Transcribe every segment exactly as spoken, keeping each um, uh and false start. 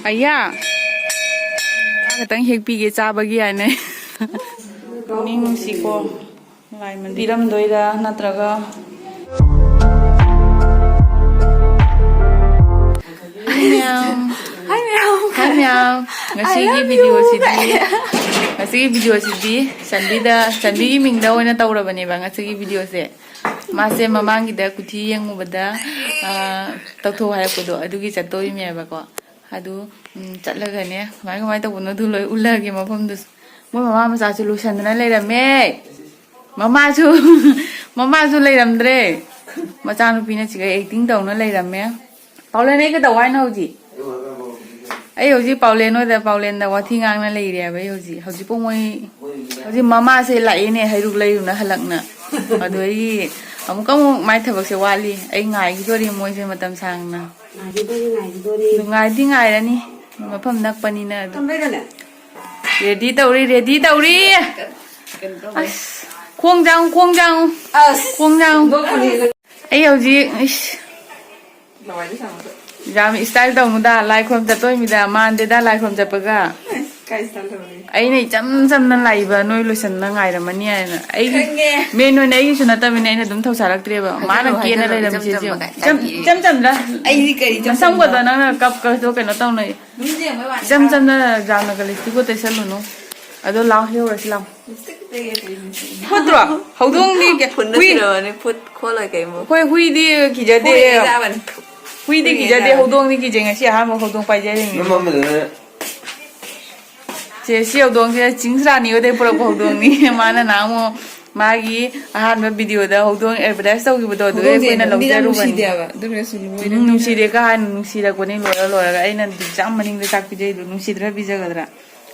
ꯑꯌꯥ, ꯈꯤꯇꯪ ꯍꯦꯛꯄꯤꯒꯦ ꯆꯥꯕꯒꯤ ꯍꯥꯏꯅ꯫ ꯄꯨꯛꯅꯤꯡ ꯅꯨꯡꯁꯤꯀꯣ꯫ ꯂꯥꯏꯃꯟ ꯄꯤꯔꯝꯗꯣꯏꯔꯥ ꯅꯠꯇ꯭ꯔꯒ? Hi ꯃꯌꯥꯝ꯫ Hi ꯃꯌꯥꯝ꯫ Hi ꯃꯌꯥꯝ꯫ ꯉꯁꯤꯒꯤ I love you꯫ Video ꯁꯤꯗꯤ, ꯉꯁꯤꯒꯤ video ꯁꯤꯗꯤ ꯆꯟꯕꯤꯗ, ꯆꯟꯕꯤꯒꯤ ꯃꯤꯡꯗ ꯑꯣꯏꯅ ꯇꯧꯔꯕꯅꯦꯕ ꯉꯁꯤꯒꯤ video ꯁꯦ꯫ ꯃꯥꯁꯦ ꯃꯃꯥꯡꯒꯤꯗ ꯀꯨꯊꯤ ꯌꯦꯡꯉꯨꯕꯗ, ꯑ, ꯇꯧꯊꯣꯛ ꯍꯥꯏꯔꯛꯄꯗꯣ ꯑꯗꯨꯒꯤ ꯆꯠꯇꯣꯔꯤꯅꯦꯕꯀꯣ꯫ ꯑꯗꯨ, ꯎꯝ, ꯆꯠꯂꯒꯅꯦ ꯀꯃꯥꯏ ꯀꯃꯥꯏ ꯇꯧꯕꯅꯣ ꯑꯗꯨ ꯂꯣꯏ ꯎꯠꯂꯛꯑꯒꯦ ꯃꯐꯝꯗꯨꯁꯨ꯫ ꯃꯣꯏ ꯃꯃꯥ ꯃꯆꯥꯁꯨ ꯂꯣꯏꯁꯟꯗꯅ ꯂꯩꯔꯝꯃꯦ꯫ ꯃꯃꯥꯁꯨ, ꯃꯃꯥꯁꯨ ꯂꯩꯔꯝꯗ꯭ꯔꯦ꯫ ꯃꯆꯥꯅꯨꯄꯤꯅ ꯁꯤꯒ acting ꯇꯧꯅ ꯂꯩꯔꯝꯃꯦ꯫ ꯄꯥꯎꯂꯦꯟ, ꯑꯩ ꯀꯩꯗꯧ ꯍꯥꯏꯅꯣ ꯍꯧꯖꯤꯛ? ꯑꯩ ꯍꯧꯖꯤꯛ ꯄꯥꯎꯂꯦꯟ ꯍꯣꯏꯗ, ꯄꯥꯎꯂꯦꯟꯗ ꯋꯥꯊꯤ ꯉꯥꯡꯅ ꯂꯩꯔꯦꯕ ꯑꯩ ꯍꯧꯖꯤꯛ꯫ ꯍꯧꯖꯤꯛꯄꯨ ꯃꯣꯏ, ꯍꯧꯖꯤꯛ ꯃꯃꯥꯁꯦ ꯂꯥꯛꯑꯦꯅꯦ ꯍꯩꯔꯨꯛ ꯂꯩꯔꯨꯅ ꯍꯜꯂꯛꯅ꯫ ꯑꯗꯨ ꯑꯩ ꯑꯃꯨꯛꯀ ꯑꯃꯨꯛ ꯃꯥꯏ ꯊꯕꯛꯁꯦ ꯋꯥꯠꯂꯤ꯫ ꯑꯩ ꯉꯥꯏꯈꯤꯗꯣꯔꯤ ꯃꯣꯏꯁꯦ ꯃꯇꯝ ꯁꯥꯡꯅ꯫ ꯉꯥꯏꯈꯤꯗꯣꯔꯤ, ꯉꯥꯏꯈꯤꯗꯣꯔꯤ꯫ ꯑꯗꯨ ꯉꯥꯏꯗꯤ ꯉꯥꯏꯔꯅꯤ꯫ ꯃꯐꯝ ꯅꯛꯄꯅꯤꯅ ꯑꯗꯨ꯫ ꯊꯝꯕꯩꯔꯅꯦ? Ready ꯇꯧꯔꯤ, ready ꯇꯧꯔꯤ꯫ ꯀꯩꯅꯣ ꯇꯧꯕꯩ꯫ ꯑꯁ, ꯈꯣꯡ ꯆꯥꯝꯃꯨ, ꯈꯣꯡ ꯆꯥꯝꯃꯨ꯫ ꯑꯁ! ꯈꯣꯡ ꯆꯥꯝꯃꯨ꯫ ꯅꯣꯛꯄꯅꯦ꯫ ꯑꯩ ꯍꯧꯖꯤꯛ, ꯏꯁ꯫ ꯂꯋꯥꯏꯗ ꯁꯥꯟꯅꯕ꯫ ꯌꯥꯝ style ꯇꯧꯅꯨꯗ, ꯂꯥꯏ ꯈꯨꯔꯨꯝ ꯆꯠꯇꯣꯏꯃꯤꯗ, ꯃꯥꯟꯗꯦꯗ ꯂꯥꯏ ꯈꯨꯔꯨꯝ ꯆꯠꯄꯒ꯫ ꯑꯁ, ꯀꯥꯏ style ꯇꯧꯔꯒꯦ? ꯑꯩꯅ ꯏꯆꯝ ꯆꯝꯅ ꯂꯥꯛꯏꯕ, ꯅꯣꯏ ꯂꯣꯏꯁꯟꯅ ꯉꯥꯏꯔꯝꯃꯅꯤ ꯍꯥꯏꯅ꯫ ꯑꯩꯒꯤ ꯈꯪꯉꯦ꯫ Main ꯑꯣꯏꯅ ꯑꯩꯒꯤꯁꯨ ꯅꯠꯇꯕꯅꯤꯅ ꯑꯩꯅ ꯑꯗꯨꯝ ꯊꯧꯁꯥꯔꯛꯇ꯭ꯔꯦꯕ꯫ ꯃꯥꯅ ꯍꯥꯏꯖꯜꯂꯣ, ꯀꯦꯅ ꯍꯥꯏꯖꯜꯂꯣ, ꯂꯩꯔꯝꯃꯤꯁꯦ ꯏꯆꯝ ꯌꯦꯡꯉꯨ꯫ ꯆꯝꯕ ꯏꯆꯝ, ꯀꯥꯏ ꯏꯆꯝ ꯆꯝꯗ꯫ ꯑꯩꯗꯤ ꯀꯔꯤ ꯏꯆꯝ ꯅꯁꯝꯒꯗꯣ ꯆꯝꯕ? ꯅꯪꯅ ꯀꯞ ꯀꯞꯇꯣ ꯀꯩꯅꯣ ꯇꯧꯅ꯫ ꯏꯆꯝ ꯆꯝꯅ ꯖꯥꯝꯅꯒ lipstickꯀ ꯇꯩꯁꯜꯂꯨꯅꯨ꯫ ꯑꯗꯣ ꯂꯥꯎ, ꯍꯦꯛꯎꯔꯁꯤ ꯂꯥꯎ꯫ ꯐꯠꯇ꯭ꯔꯣ? ꯍꯧꯗꯣꯡꯗꯤ ꯀ-, ꯐꯨꯟꯗ ꯍꯨꯏ-, ꯁꯤꯔꯕꯅꯤ, ꯐꯨꯠ ꯈꯣꯠꯂꯣꯏ ꯀꯩꯃꯨꯛ꯫ ꯑꯩꯈꯣꯏ ꯍꯨꯏꯗꯤ ꯀꯤꯖꯗꯦ꯫ ꯍꯨꯏ ꯆꯥꯕꯅꯤ꯫ ꯍꯨꯏꯗꯤ ꯍꯨꯏ ꯀꯤꯖꯗꯦ, ꯆꯥꯕꯅꯤ꯫ ꯍꯧꯗꯣꯡꯗꯤ ꯀꯤꯖꯩ꯫ ꯉꯁꯤ ꯑꯍꯥꯟꯕ ꯍꯧꯗꯣꯡ ꯄꯥꯏꯖꯔꯤꯅꯤ꯫ ꯅꯃꯝꯕꯗꯨꯅ ꯁꯦ, ꯁꯤ ꯍꯧꯗꯣꯡꯁꯦ ꯆꯤꯡꯁ ꯔꯥꯅꯤ ꯍꯣꯏꯗꯩ ꯄꯨꯔꯛꯄ ꯍꯧꯗꯣꯡꯅꯤ꯫ ꯃꯥꯅ ꯅꯍꯥꯟꯃꯨꯛ ꯃꯥꯒꯤ ꯑꯍꯥꯟꯕ videoꯗ ꯍꯧꯗꯣꯡ advertise ꯇꯧꯈꯤꯕꯗꯣ, ꯑꯗꯨꯗꯩ ꯍꯧꯗꯣꯡꯁꯦ ꯑꯩꯈꯣꯏꯅ ꯅꯨꯡꯗꯤ ꯌꯥꯝ ꯂꯧꯖꯔꯨꯕꯅꯤ꯫ ꯅꯨꯡꯁꯤꯗꯦ ꯍꯥꯏꯕ, ꯑꯗꯨ ꯑꯣꯏꯔꯁꯨ ꯂꯣꯏꯔꯦ꯫ ꯎꯝ, ꯅꯨꯡꯁꯤꯗꯦ ꯀꯥ ꯍꯥꯏꯅ ꯅꯨꯡꯁꯤꯔꯛꯄꯅꯤ, ꯂꯣꯏꯔ ꯂꯣꯏꯔꯒ ꯑꯩꯅ exam ꯃꯅꯤꯡꯗ ꯆꯥꯛ ꯄꯤꯖꯩꯗꯣ, ꯅꯨꯡꯁꯤꯗ꯭ꯔꯥ ꯄꯤꯖꯒꯗ꯭ꯔꯥ?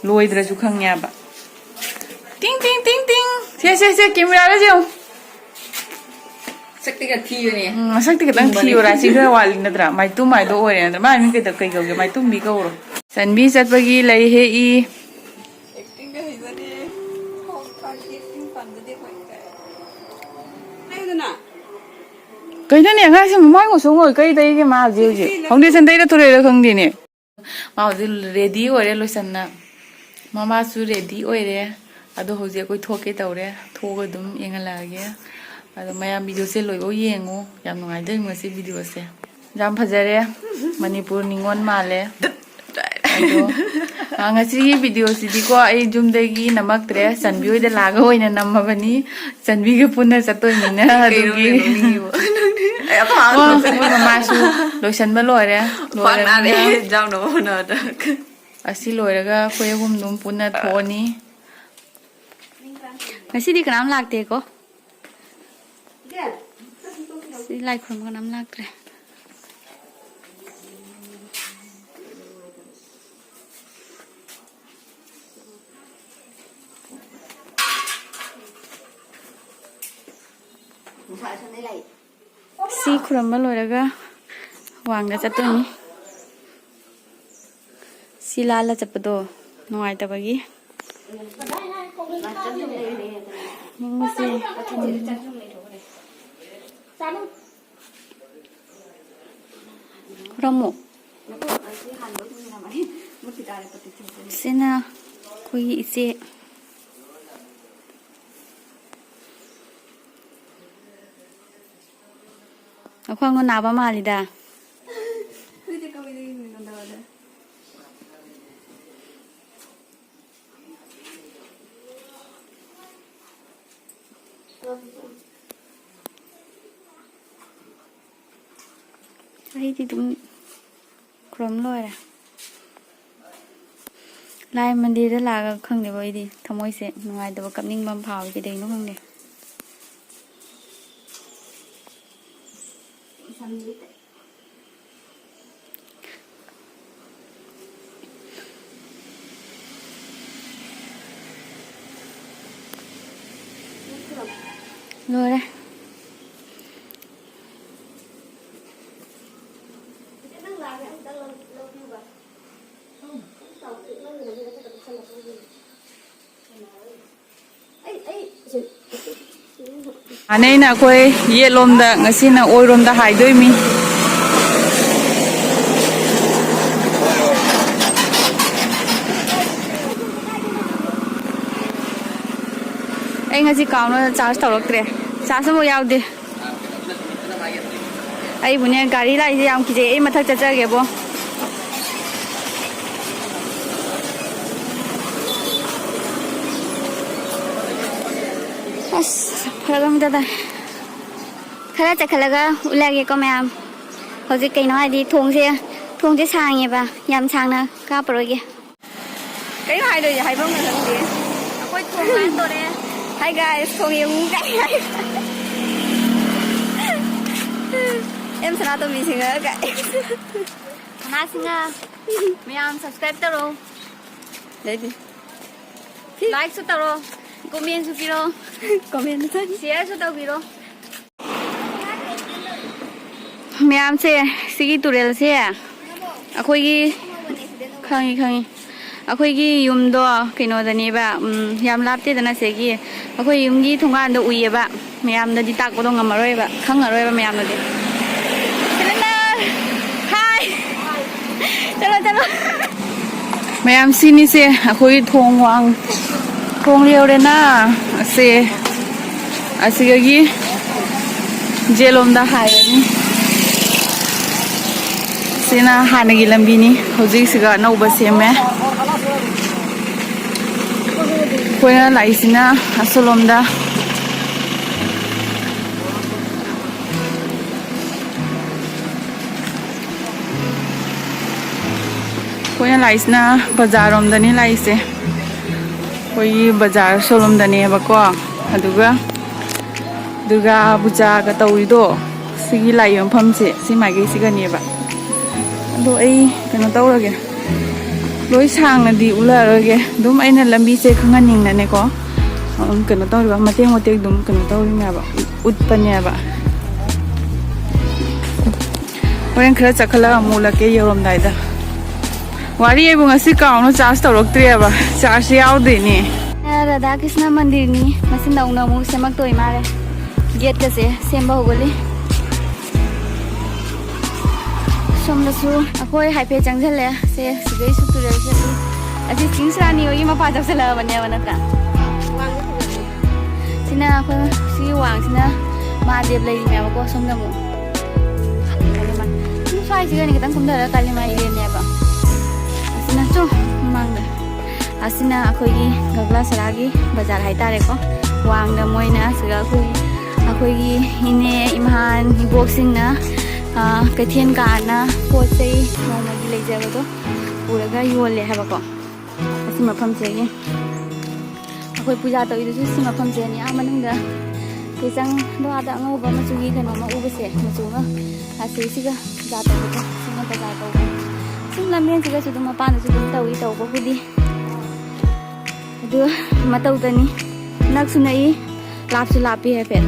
ꯂꯣꯏꯗ꯭ꯔꯁꯨ ꯈꯪꯉꯦꯕ꯫ ꯇꯤꯡ, ꯇꯤꯡ, ꯇꯤꯡ, ꯇꯤꯡ꯫ ꯁꯦ, ꯁꯦ, ꯁꯦ, cameraꯗ ꯌꯦꯡꯉꯨ꯫ ꯁꯛꯇꯤꯒ ꯊꯤꯕꯅꯦ꯫ ꯎꯝ, ꯃꯁꯛꯇꯤ ꯈꯤꯇꯪ ꯊꯤꯕꯅꯦ꯫ ꯊꯤꯌꯣ, ꯔꯥꯁꯤ ꯈꯔ ꯋꯥꯠꯂꯤ ꯅꯠꯇ꯭ꯔꯥ? ꯃꯥꯏꯇꯨꯝ ꯍꯥꯏꯗꯣ ꯑꯣꯏꯔꯦ ꯅꯠꯇ꯭ꯔꯥ? ꯃꯥꯏ ꯃꯤꯡ ꯀꯩꯗ-, ꯀꯩ ꯀꯧꯒꯦ? ꯃꯥꯏꯇꯨꯝꯕꯤ ꯀꯧꯔꯣ꯫ ꯆꯟꯕꯤ ꯆꯠꯄꯒꯤ ꯂꯩ ꯍꯦꯛꯏ꯫ Actingꯒ ꯍꯩꯖꯗꯦ꯫ ꯈꯣꯡ ꯈꯥꯡ acting ꯄꯥꯝꯖꯗꯦ ꯑꯩꯈꯣꯏ꯫ ꯍꯥꯏꯌꯨꯗꯅ꯫ ꯀꯩꯅꯣꯅꯦ, ꯑꯉꯥꯡꯁꯦ ꯃꯃꯥꯏ ꯉꯧꯁꯣꯛ ꯉꯧꯏ꯫ ꯀꯩ ꯇꯩꯒꯦ ꯃꯥ ꯍꯧꯖꯤꯛ ꯍꯧꯖꯤꯛ? Foundationꯗꯩꯔ ꯊꯣꯔꯛꯏꯔ ꯈꯪꯗꯦꯅꯦ꯫ ꯃꯥ ꯍꯧꯖꯤꯛ ꯔꯦꯗꯤ ꯑꯣꯏꯔꯦ ꯂꯣꯏꯁꯟꯅ꯫ ꯃꯃꯥꯁꯨ ꯔꯦꯗꯤ ꯑꯣꯏꯔꯦ꯫ ꯑꯗꯣ ꯍꯧꯖꯤꯛ ꯑꯩꯈꯣꯏ ꯊꯣꯛꯀꯦ ꯇꯧꯔꯦ꯫ ꯊꯣꯛꯑꯒ ꯑꯗꯨꯝ ꯌꯦꯡꯍꯜꯂꯛꯑꯒꯦ꯫ ꯑꯗꯣ ꯃꯌꯥꯝ ꯚꯤꯗꯤꯑꯣꯁꯦ ꯂꯣꯏꯐꯥꯎ ꯌꯦꯡꯉꯨ꯫ ꯌꯥꯝ ꯅꯨꯡꯉꯥꯏꯗꯣꯏꯅꯤ ꯉꯁꯤ ꯚꯤꯗꯤꯑꯣꯁꯦ꯫ ꯌꯥꯝ ꯐꯖꯔꯦ꯫ ꯃꯅꯤꯄꯨꯔ ꯅꯤꯉꯣꯜ ꯃꯥꯜꯂꯦ꯫ ꯑꯗꯣ, ꯑ, ꯉꯁꯤꯒꯤ ꯚꯤꯗꯤꯑꯣꯁꯤꯗꯤꯀꯣ ꯑꯩ ꯌꯨꯝꯗꯒꯤ ꯅꯝꯃꯛꯇ꯭ꯔꯦ꯫ ꯆꯟꯕꯤ ꯍꯣꯏꯗ ꯂꯥꯛꯑꯒ ꯑꯣꯏꯅ ꯅꯝꯃꯕꯅꯤ꯫ ꯆꯟꯕꯤꯒ ꯄꯨꯟꯅ ꯆꯠꯇꯣꯏꯅꯤꯅ꯫ ꯀꯩꯅꯣ ꯑꯗꯨꯒꯤ ꯀꯩꯅꯣ ꯃꯤꯕꯨ? ꯑꯩ ꯑꯝꯇ ꯍꯥꯡꯉꯛꯇ꯭ꯔꯣ? ꯑꯣ, ꯃꯣꯏ ꯃꯃꯥꯁꯨ ꯂꯣꯏꯁꯟꯕ ꯂꯣꯏꯔꯦ꯫ ꯈ꯭ꯋꯥꯡ ꯅꯥꯔꯦ꯫ ꯂꯣꯏꯔꯕꯅꯤꯅ ꯖꯥꯝ ꯅꯃꯣ ꯍꯣꯠꯅꯕꯗ꯫ ꯑꯁꯤ ꯂꯣꯏꯔꯒ ꯑꯩꯈꯣꯏ ꯑꯍꯨꯝ ꯑꯗꯨꯝ ꯄꯨꯟꯅ ꯊꯣꯛꯑꯅꯤ꯫ ꯉꯁꯤꯗꯤ ꯀꯅꯥꯝ ꯂꯥꯛꯇꯦꯀꯣ? ꯁꯤ ꯂꯥꯏ ꯈꯨꯔꯨꯝꯕ ꯀꯅꯥꯝ ꯂꯥꯛꯇ꯭ꯔꯦ꯫ ꯁꯤ ꯈꯨꯔꯨꯝꯕ ꯂꯣꯏꯔꯒ ꯋꯥꯡꯗ ꯆꯠꯇꯣꯏꯅꯤ꯫ ꯁꯤ ꯂꯥꯜꯂ ꯆꯠꯄꯗꯣ ꯅꯨꯡꯉꯥꯏꯇꯕꯒꯤ꯫ ꯌꯦꯡꯉꯨꯁꯦ꯫ ꯈꯨꯔꯝꯃꯣ꯫ ꯁꯤꯅ ꯑꯩꯈꯣꯏꯒꯤ ꯏꯆꯦ꯫ ꯃꯈꯣꯡꯗꯣ ꯅꯥꯕ ꯃꯥꯜꯂꯤꯗ꯫ ꯑꯩꯗꯤ ꯑꯗꯨꯝ ꯈꯨꯔꯨꯝ ꯂꯣꯏꯔꯦ꯫ ꯂꯥꯏ ꯃꯟꯗꯤꯔꯗ ꯂꯥꯛꯑꯒ ꯈꯪꯗꯦꯕ, ꯑꯩꯗꯤ ꯊꯃꯣꯏꯁꯦ ꯅꯨꯡꯉꯥꯏꯇꯕ, ꯀꯞꯅꯤꯡꯕ ꯑꯃ ꯐꯥꯎꯋꯤ, ꯀꯩꯗꯧꯔꯤꯅꯣ ꯈꯪꯗꯦ꯫ ꯂꯣꯏꯔꯦ꯫ ꯑꯅꯩꯅ ꯑꯩꯈꯣꯏ ꯌꯦꯠꯂꯣꯝꯗ, ꯉꯁꯤꯅ ꯑꯣꯏꯔꯣꯝꯗ ꯍꯥꯏꯗꯣꯏꯃꯤ꯫ ꯑꯩ ꯉꯁꯤ ꯀꯥꯎꯅ ꯆꯥꯔꯖ ꯇꯧꯔꯛꯇ꯭ꯔꯦ꯫ ꯆꯥꯔꯖ ꯑꯃꯐꯥꯎ ꯌꯥꯎꯗꯦ꯫ ꯑꯩꯕꯨꯅꯦ, ꯒꯥꯔꯤ ꯂꯥꯛꯏꯁꯦ ꯌꯥꯝ ꯀꯤꯖꯩ꯫ ꯑꯩ ꯃꯊꯛ ꯆꯠꯆꯒꯦꯕꯣ꯫ ꯑꯁ, ꯐꯔꯛ ꯑꯃ ꯏꯇꯥ ꯇꯥꯏ꯫ ꯈꯔ ꯆꯠꯈꯠꯂꯒ ꯎꯠꯂꯛꯑꯒꯦꯀꯣ ꯃꯌꯥꯝ꯫ ꯍꯧꯖꯤꯛ ꯀꯩꯅꯣ ꯍꯥꯏꯗꯤ ꯊꯣꯡꯁꯦ, ꯊꯣꯡꯁꯦ ꯁꯥꯡꯉꯦꯕ, ꯌꯥꯝ ꯁꯥꯡꯅ ꯀꯥꯞꯄꯔꯣꯏꯒꯦ꯫ ꯀꯩꯅꯣ ꯍꯥꯏꯗꯣꯏꯁꯦ ꯍꯥꯏꯐꯝ ꯈꯪꯗꯦ꯫ ꯑꯩꯈꯣꯏ ꯊꯣꯡ ꯍꯥꯟꯗꯣꯔꯦ꯫ Hi guys, ꯊꯣꯡ ꯌꯦꯡꯉꯨ ꯀꯥꯏ ꯍꯥꯏ꯫ ꯑꯦꯝ ꯁꯅꯥꯇꯣꯝꯕꯤ ꯁꯤꯡꯉ ꯀꯥꯏ꯫ ꯁꯅꯥ ꯁꯤꯡꯉ꯫ ꯃꯌꯥꯝ subscribe ꯇꯧꯔꯣ꯫ ꯂꯩꯗꯤ꯫ Like ꯁꯨ ꯇꯧꯔꯣ꯫ Comment ꯁꯨ ꯄꯤꯔꯣ꯫ Comment ꯁꯨ꯫ Share ꯁꯨ ꯇꯧꯕꯤꯔꯣ꯫ ꯃꯌꯥꯝꯁꯦ, ꯁꯤꯒꯤ ꯇꯨꯔꯦꯜꯁꯦ ꯑꯩꯈꯣꯏꯒꯤ, ꯈꯪꯉꯤ, ꯈꯪꯉꯤ, ꯑꯩꯈꯣꯏꯒꯤ ꯌꯨꯝꯗꯣ ꯀꯩꯅꯣꯗꯅꯦꯕ, ꯎꯝ, ꯌꯥꯝ ꯂꯥꯞꯇꯦꯗꯅ ꯁꯤꯒꯤ꯫ ꯑꯩꯈꯣꯏ ꯌꯨꯝꯒꯤ ꯊꯣꯡꯒꯥꯟꯗ ꯎꯏꯌꯦꯕ꯫ ꯃꯌꯥꯝꯅꯗꯤ ꯇꯥꯛꯄꯗꯣ ꯉꯝꯃꯔꯣꯏꯕ, ꯈꯪꯉꯔꯣꯏꯕ ꯃꯌꯥꯝꯅꯗꯤ꯫ ꯁꯤꯂꯦꯟꯗꯔ! ꯍꯥꯏ! ꯆꯠꯂꯣ, ꯆꯠꯂꯣ꯫ ꯃꯌꯥꯝ, ꯁꯤꯅꯤꯁꯦ ꯑꯩꯈꯣꯏꯒꯤ ꯊꯣꯡ ꯋꯥꯡ, ꯊꯣꯡ ꯌꯧꯔꯦꯅ꯫ ꯑꯁꯦ, ꯑꯁꯤꯗꯒꯤ ꯖꯦꯂꯣꯝꯗ ꯍꯥꯏꯔꯅꯤ꯫ ꯁꯤꯅ ꯍꯥꯟꯅꯒꯤ ꯂꯝꯕꯤꯅꯤ, ꯍꯧꯖꯤꯛꯁꯤꯒ ꯑꯅꯧꯕ ꯁꯦꯝꯃꯦ꯫ ꯑꯩꯈꯣꯏꯅ ꯂꯥꯛꯏꯁꯤꯅ ꯑꯁꯣꯂꯣꯝꯗ꯫ ꯑꯩꯈꯣꯏꯅ ꯂꯥꯛꯏꯁꯤꯅ ꯕꯖꯥꯔꯔꯣꯝꯗꯅꯤ ꯂꯥꯛꯏꯁꯦ꯫ ꯑꯩꯈꯣꯏꯒꯤ ꯕꯖꯥꯔ ꯁꯣꯂꯣꯝꯗꯅꯦꯕꯀꯣ꯫ ꯑꯗꯨꯒ ꯗꯨꯔꯒꯥ ꯄꯨꯖꯥꯒ ꯇꯧꯔꯤꯗꯣ ꯁꯤꯒꯤ ꯂꯥꯛꯏꯕ ꯃꯐꯝꯁꯦ ꯁꯤ ꯃꯥꯏꯀꯩꯁꯤꯒꯅꯦꯕ꯫ ꯑꯗꯣ ꯑꯩ ꯀꯩꯅꯣ ꯇꯧꯔꯒꯦ, ꯂꯣꯏ ꯁꯥꯡꯅꯗꯤ ꯎꯠꯂꯛꯑꯔꯣꯏꯒꯦ꯫ ꯑꯗꯨꯝ ꯑꯩꯅ ꯂꯝꯕꯤꯁꯦ ꯈꯪꯍꯟꯅꯤꯡꯅꯅꯦꯀꯣ, ꯑꯗꯨꯝ ꯀꯩꯅꯣ ꯇꯧꯔꯤꯕ ꯃꯇꯦꯛ ꯃꯇꯦꯛ ꯑꯗꯨꯝ ꯀꯩꯅꯣ ꯇꯧꯔꯤꯅꯦꯕ, ꯎꯠꯄꯅꯦꯕ꯫ ꯍꯣꯔꯦꯟ ꯈꯔ ꯆꯠꯈꯠꯂꯒ ꯑꯃꯨꯛ ꯎꯠꯂꯛꯀꯦ ꯌꯧꯔꯝꯗꯥꯏꯗ꯫ ꯋꯥꯔꯤ ꯑꯩꯕꯨ ꯉꯁꯤ ꯀꯥꯎꯅ ꯆꯥꯔꯖ ꯇꯧꯔꯛꯇ꯭ꯔꯦꯕ, ꯆꯥꯔꯖ ꯌꯥꯎꯗꯦꯅꯦ꯫ ꯔꯥꯙꯥ ꯀ꯭ꯔꯤꯁꯅ ꯃꯟꯗꯤꯔꯅꯤ, ꯃꯁꯤ ꯅꯧꯅ ꯑꯃꯨꯛ ꯁꯦꯝꯃꯛꯇꯣꯏ ꯃꯥꯜꯂꯦ꯫ ꯒꯦꯠꯀꯁꯦ ꯁꯦꯝꯕ ꯍꯧꯒꯠꯂꯤ꯫ ꯁꯣꯝꯗꯁꯨ ꯑꯩꯈꯣꯏ ꯍꯥꯏꯐꯦꯠ ꯆꯪꯁꯤꯜꯂꯦ꯫ ꯁꯦ, ꯁꯤꯗꯩꯁꯨ ꯇꯨꯔꯦꯜ ꯆꯠꯂꯤ꯫ ꯑꯁꯤ ꯆꯤꯡꯁ ꯔꯥꯅꯤ ꯍꯣꯏꯒꯤ ꯃꯄꯥ ꯆꯪꯁꯤꯜꯂꯛꯑꯕꯅꯦꯕ ꯅꯠꯇ꯭ꯔꯥ? ꯁꯤꯅ ꯑꯩꯈꯣꯏ ꯁꯤꯒꯤ ꯋꯥꯡꯁꯤꯅ ꯃꯍꯥꯗꯦꯕ ꯂꯩꯔꯤꯅꯦꯕꯀꯣ꯫ ꯁꯣꯝꯗ ꯑꯃꯨꯛ ꯁꯨꯝ ꯁ꯭ꯋꯥꯏꯁꯤꯒꯅꯤ ꯈꯤꯇꯪ ꯀꯨꯝꯊꯔꯒ ꯀꯥꯂꯤꯃꯥꯏ ꯏꯔꯦꯟꯅꯦꯕ꯫ ꯑꯁꯤꯅ ꯁꯨꯝ ꯃꯃꯥꯡꯗ, ꯑꯁꯤꯅ ꯑꯩꯈꯣꯏꯒꯤ ꯒꯒꯂꯥꯁꯔꯥꯒꯤ ꯕꯖꯥꯔ ꯍꯥꯏꯇꯥꯔꯦꯀꯣ꯫ ꯋꯥꯡꯗ ꯃꯣꯏꯅ ꯁꯤꯗ ꯑꯩꯈꯣꯏ, ꯑꯩꯈꯣꯏꯒꯤ ꯏꯅꯦ, ꯏꯃꯥꯟ, ꯏꯕꯣꯛꯁꯤꯡꯅ, ꯑ, ꯀꯩꯊꯦꯜ ꯀꯥꯅ ꯄꯣꯠ ꯆꯩ ꯅꯣꯡꯃꯒꯤ ꯂꯩꯖꯕꯗꯣ ꯄꯨꯔꯒ ꯌꯣꯜꯂꯦ ꯍꯥꯏꯕꯀꯣ꯫ ꯑꯁꯤ ꯃꯐꯝꯁꯤꯗꯒꯤ ꯑꯩꯈꯣꯏ ꯄꯨꯖꯥ ꯇꯧꯔꯤꯗꯨꯁꯨ ꯁꯤ ꯃꯐꯝꯁꯤꯗꯅꯤ꯫ ꯑꯥ ꯃꯅꯨꯡꯗ ꯆꯪꯗꯣ ꯑꯥꯗ ꯑꯉꯧꯕ ꯃꯆꯨꯒꯤ ꯀꯩꯅꯣꯝꯃ ꯎꯕꯁꯦ, ꯃꯆꯨ ꯑꯃ, ꯑꯁꯤꯁꯤꯒ ꯄꯨꯖꯥ ꯇꯧꯕꯗꯣ, ꯁꯤꯅ ꯕꯖꯥꯔ ꯇꯧꯕ꯫ ꯁꯨꯝ ꯂꯝꯕꯦꯟꯁꯤꯒꯁꯨ ꯑꯗꯨꯝ ꯃꯄꯥꯟꯗꯁꯨ ꯑꯗꯨꯝ ꯇꯧꯏ ꯇꯧꯕꯕꯨꯗꯤ꯫ ꯑꯗꯨ ꯃꯇꯧꯗꯅꯤ꯫ ꯅꯛꯁꯨ ꯅꯛꯏ, ꯂꯥꯞꯁꯨ ꯂꯥꯞꯄꯤ ꯍꯥꯏꯐꯦꯠ꯫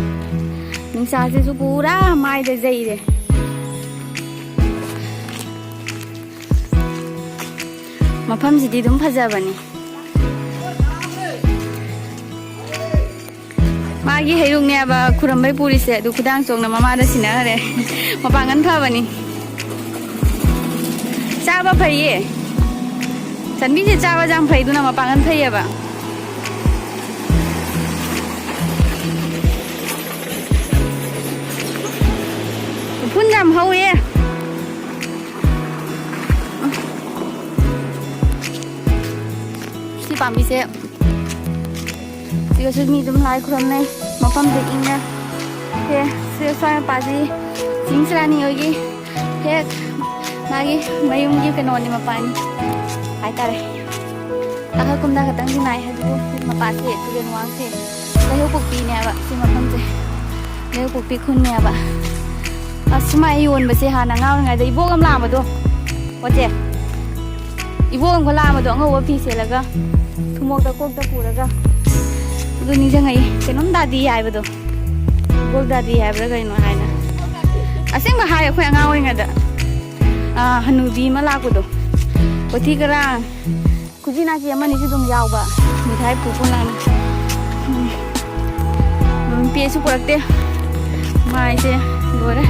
ꯅꯨꯡꯁꯥꯁꯤꯁꯨ ꯄꯨꯔꯥ ꯃꯥꯏꯗ ꯌꯩꯔꯦ꯫ ꯃꯐꯝꯁꯤꯗꯤ ꯑꯗꯨꯝ ꯐꯖꯕꯅꯤ꯫ ꯃꯥꯒꯤ ꯍꯩꯔꯨꯛꯅꯦꯕ ꯈꯨꯔꯝꯕꯩ ꯄꯨꯔꯤꯁꯦ, ꯑꯗꯨ ꯈꯨꯗꯥꯡ ꯆꯣꯡꯅ ꯃꯃꯥꯗ ꯁꯤꯟꯅꯈ꯭ꯔꯦ꯫ ꯃꯄꯥꯡꯒꯜ ꯐꯕꯅꯤ꯫ ꯆꯥꯕ ꯐꯩꯌꯦ꯫ ꯆꯟꯕꯤꯁꯦ ꯆꯥꯕꯁꯦ ꯌꯥꯝ ꯐꯩ, ꯑꯗꯨꯅ ꯃꯄꯥꯡꯒꯜ ꯐꯩꯌꯦꯕ꯫ ꯎꯐꯨꯟ ꯌꯥꯝ ꯍꯧꯋꯦ꯫ ꯁꯤ ꯄꯥꯝꯕꯤꯁꯦ, ꯁꯤꯒꯁꯨ ꯃꯤ ꯑꯗꯨꯝ ꯂꯥꯏ ꯈꯨꯔꯝꯅꯩ꯫ ꯃꯐꯝꯁꯦ ꯏꯪꯅ꯫ ꯁꯦ, ꯁꯤ ꯁ꯭ꯋꯥꯏ ꯃꯄꯥꯁꯤ ꯆꯤꯡꯁꯤꯔꯥꯅꯤ ꯍꯣꯏꯒꯤ ꯍꯦꯛ ꯃꯥꯒꯤ ꯃꯌꯨꯝꯒꯤ ꯀꯩꯅꯣꯅꯤ, ꯃꯄꯥꯅꯤ ꯍꯥꯏꯇꯥꯔꯦ꯫ ꯑꯩꯈꯣꯏ ꯀꯨꯝꯗ ꯈꯛꯇꯪꯗꯤ ꯅꯥꯏ, ꯑꯗꯨꯕꯨ ꯁꯤ ꯃꯄꯥꯁꯦ, ꯇꯨꯔꯦꯜ ꯋꯥꯡꯁꯦ ꯂꯩꯍꯧꯄꯣꯛꯄꯤꯅꯦꯕ꯫ ꯁꯤ ꯃꯐꯝꯁꯦ ꯂꯩꯍꯧꯄꯣꯛꯄꯤ ꯈꯨꯟꯅꯦꯕ꯫ ꯑꯁ, ꯁꯨꯃꯥꯏꯅ ꯌꯣꯟꯕꯁꯦ ꯍꯥꯟꯅ ꯑꯉꯥꯡ ꯑꯣꯏꯔꯤꯉꯩꯗ ꯏꯕꯣꯛ ꯑꯃ ꯂꯥꯛꯑꯝꯕꯗꯣ, ꯄꯣꯠꯁꯦ, ꯏꯕꯣꯛ ꯑꯃꯒ ꯂꯥꯛꯑꯝꯕꯗꯣ, ꯑꯉꯧꯕ ꯐꯤ ꯁꯦꯠꯂꯒ ꯊꯨꯃꯣꯛꯇ ꯀꯣꯛꯇ ꯄꯨꯔꯒ꯫ ꯑꯗꯨ ꯅꯤꯡꯁꯤꯡꯉꯛꯏ, ꯀꯩꯅꯣꯝ ꯗꯥꯗꯤ ꯍꯥꯏꯕꯗꯣ, ꯏꯕꯣꯛ ꯗꯥꯗꯤ ꯍꯥꯏꯕ꯭ꯔꯥ ꯀꯩꯅꯣ ꯍꯥꯏꯅ꯫ ꯑꯁꯦꯡꯕ ꯍꯥꯏ, ꯑꯩꯈꯣꯏ ꯑꯉꯥꯡ ꯑꯣꯏꯔꯤꯉꯩꯗ, ꯑꯥ, ꯍꯅꯨꯕꯤ ꯑꯃ ꯂꯥꯛꯄꯗꯣ, ꯀꯣꯊꯤ ꯀꯔꯥꯡ, ꯈꯨꯖꯤ ꯅꯥꯆꯤ ꯑꯃꯅꯤꯁꯨ ꯑꯗꯨꯝ ꯌꯥꯎꯕ꯫ ꯃꯤꯊꯥꯏ ꯄꯨ ꯄꯨ ꯂꯥꯛꯅꯤ꯫ ꯎꯝ꯫ ꯎꯝ, ꯄꯦꯁꯨ ꯄꯨꯔꯛꯇꯦ꯫ ꯃꯥꯏꯁꯦ ꯂꯣꯏꯔꯦ꯫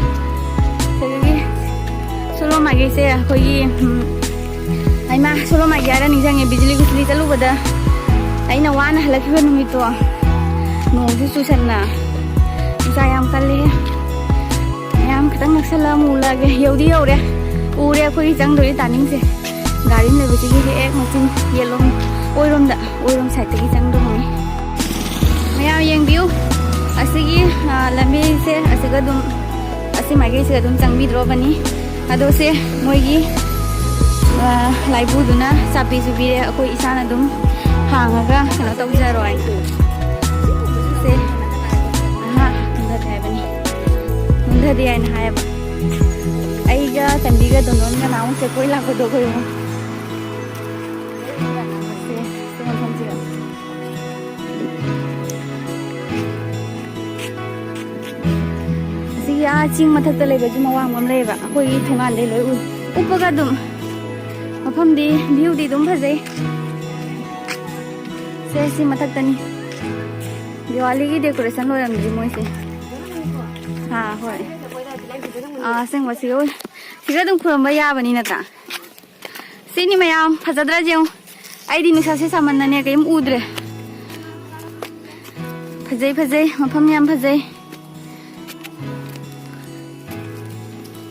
ꯑꯗꯒꯤ ꯁꯣꯂꯣ ꯃꯥꯏꯀꯩꯁꯦ ꯑꯩꯈꯣꯏꯒꯤ, ꯎꯝ, ꯍꯩꯃꯥ, ꯁꯣꯂꯣ ꯃꯥꯏꯀꯩ ꯍꯥꯏꯔ ꯅꯤꯡꯁꯤꯡꯉꯦ, ꯕꯤꯖꯂꯤ ꯀꯨꯁꯂꯤ ꯆꯠꯂꯨꯕꯗ ꯑꯩꯅ ꯋꯥꯅ ꯍꯜꯂꯛꯈꯤꯕ ꯅꯨꯃꯤꯠꯇꯣ꯫ ꯅꯣꯡꯁꯨ ꯆꯨꯁꯟꯅ, ꯅꯨꯡꯁꯥ ꯌꯥꯝ ꯀꯜꯂꯦ꯫ ꯃꯌꯥꯝ ꯈꯤꯇꯪ ꯅꯛꯁꯜꯂ ꯑꯃꯨꯛ ꯎꯠꯂꯛꯑꯒꯦ꯫ ꯌꯧꯗꯤ ꯌꯧꯔꯦ, ꯎꯔꯦ ꯑꯩꯈꯣꯏꯒꯤ ꯆꯪꯗꯣꯏ ꯇꯥꯅꯤꯡꯁꯦ꯫ ꯒꯥꯔꯤ ꯑꯃ ꯂꯩꯕꯁꯤꯒꯤ ꯍꯦꯛ ꯃꯆꯤꯟ ꯌꯦꯠꯂꯣꯝ, ꯑꯣꯏꯔꯣꯝꯗ, ꯑꯣꯏꯔꯣꯝ ꯁꯥꯏꯠꯇꯒꯤ ꯆꯪꯗꯧꯕꯅꯤ꯫ ꯃꯌꯥꯝ ꯌꯦꯡꯕꯤꯌꯨ, ꯑꯁꯤꯒꯤ, ꯑ, ꯂꯝꯕꯤꯁꯦ ꯑꯁꯤꯒ ꯑꯗꯨꯝ, ꯑꯁꯤ ꯃꯥꯏꯀꯩꯁꯤꯒ ꯑꯗꯨꯝ ꯆꯪꯕꯤꯗ꯭ꯔꯣꯕꯅꯤ꯫ ꯑꯗꯣ ꯁꯦ ꯃꯣꯏꯒꯤ, ꯑ, ꯂꯥꯏꯕꯨꯗꯨꯅ ꯆꯥꯕꯤꯁꯨ ꯄꯤꯔꯦ, ꯑꯩꯈꯣꯏ ꯏꯁꯥꯅ ꯑꯗꯨꯝ ꯍꯥꯡꯉꯒ ꯀꯩꯅꯣ ꯇꯧꯖꯔꯣ ꯍꯥꯏꯅ꯫ ꯁꯦ, ꯑꯍꯥ, ꯍꯟꯊꯗꯦ ꯍꯥꯏꯕꯅꯤ, ꯍꯟꯊꯗꯦ ꯍꯥꯏꯅ ꯍꯥꯏꯌꯦꯕ꯫ ꯑꯩꯒ ꯆꯟꯕꯤꯒ ꯗꯣꯟꯗꯣꯟꯒ ꯅꯍꯥꯟꯃꯨꯛ ꯆꯦꯀꯣꯏ ꯂꯥꯛꯄꯗꯣ ꯑꯩꯈꯣꯏ ꯑꯍꯨꯝ꯫ ꯁꯦ, ꯁꯤ ꯃꯐꯝꯁꯤꯗ꯫ ꯑꯁꯤꯒꯤ ꯑꯥ ꯆꯤꯡ ꯃꯊꯛꯇ ꯂꯩꯕꯁꯨ ꯃꯋꯥꯡꯕ ꯑꯃ ꯂꯩꯌꯦꯕ, ꯑꯩꯈꯣꯏꯒꯤ ꯊꯣꯡꯒꯥꯟꯗꯩ ꯂꯣꯏ ꯎꯏ꯫ ꯎꯞꯄꯒ ꯑꯗꯨꯝ ꯃꯐꯝꯗꯤ, ꯚ꯭ꯌꯨꯗꯤ ꯑꯗꯨꯝ ꯐꯖꯩ꯫ ꯁꯦ, ꯁꯤ ꯃꯊꯛꯇꯅꯤ꯫ ꯗꯤꯋꯥꯂꯤꯒꯤ ꯗꯦꯀꯣꯔꯦꯁꯟ ꯂꯣꯏꯔꯝꯗ꯭ꯔꯤ ꯃꯣꯏꯁꯦ꯫ ꯑꯥ, ꯍꯣꯏ꯫ ꯑꯥ, ꯑꯁꯦꯡꯕ ꯁꯤꯒ ꯑꯣꯏ-, ꯁꯤꯒ ꯑꯗꯨꯝ ꯈꯨꯔꯨꯝꯕ ꯌꯥꯕꯅꯤ ꯅꯠꯇ꯭ꯔꯥ? ꯁꯤꯅꯤ ꯃꯌꯥꯝ, ꯐꯖꯗ꯭ꯔꯥ ꯌꯦꯡꯉꯨ꯫ ꯑꯩꯗꯤ ꯅꯨꯡꯁꯥꯁꯦ ꯁꯥꯃꯟꯅꯅꯦ ꯀꯔꯤꯝ ꯎꯗ꯭ꯔꯦ꯫ ꯐꯖꯩ, ꯐꯖꯩ, ꯃꯐꯝ ꯌꯥꯝ ꯐꯖꯩ꯫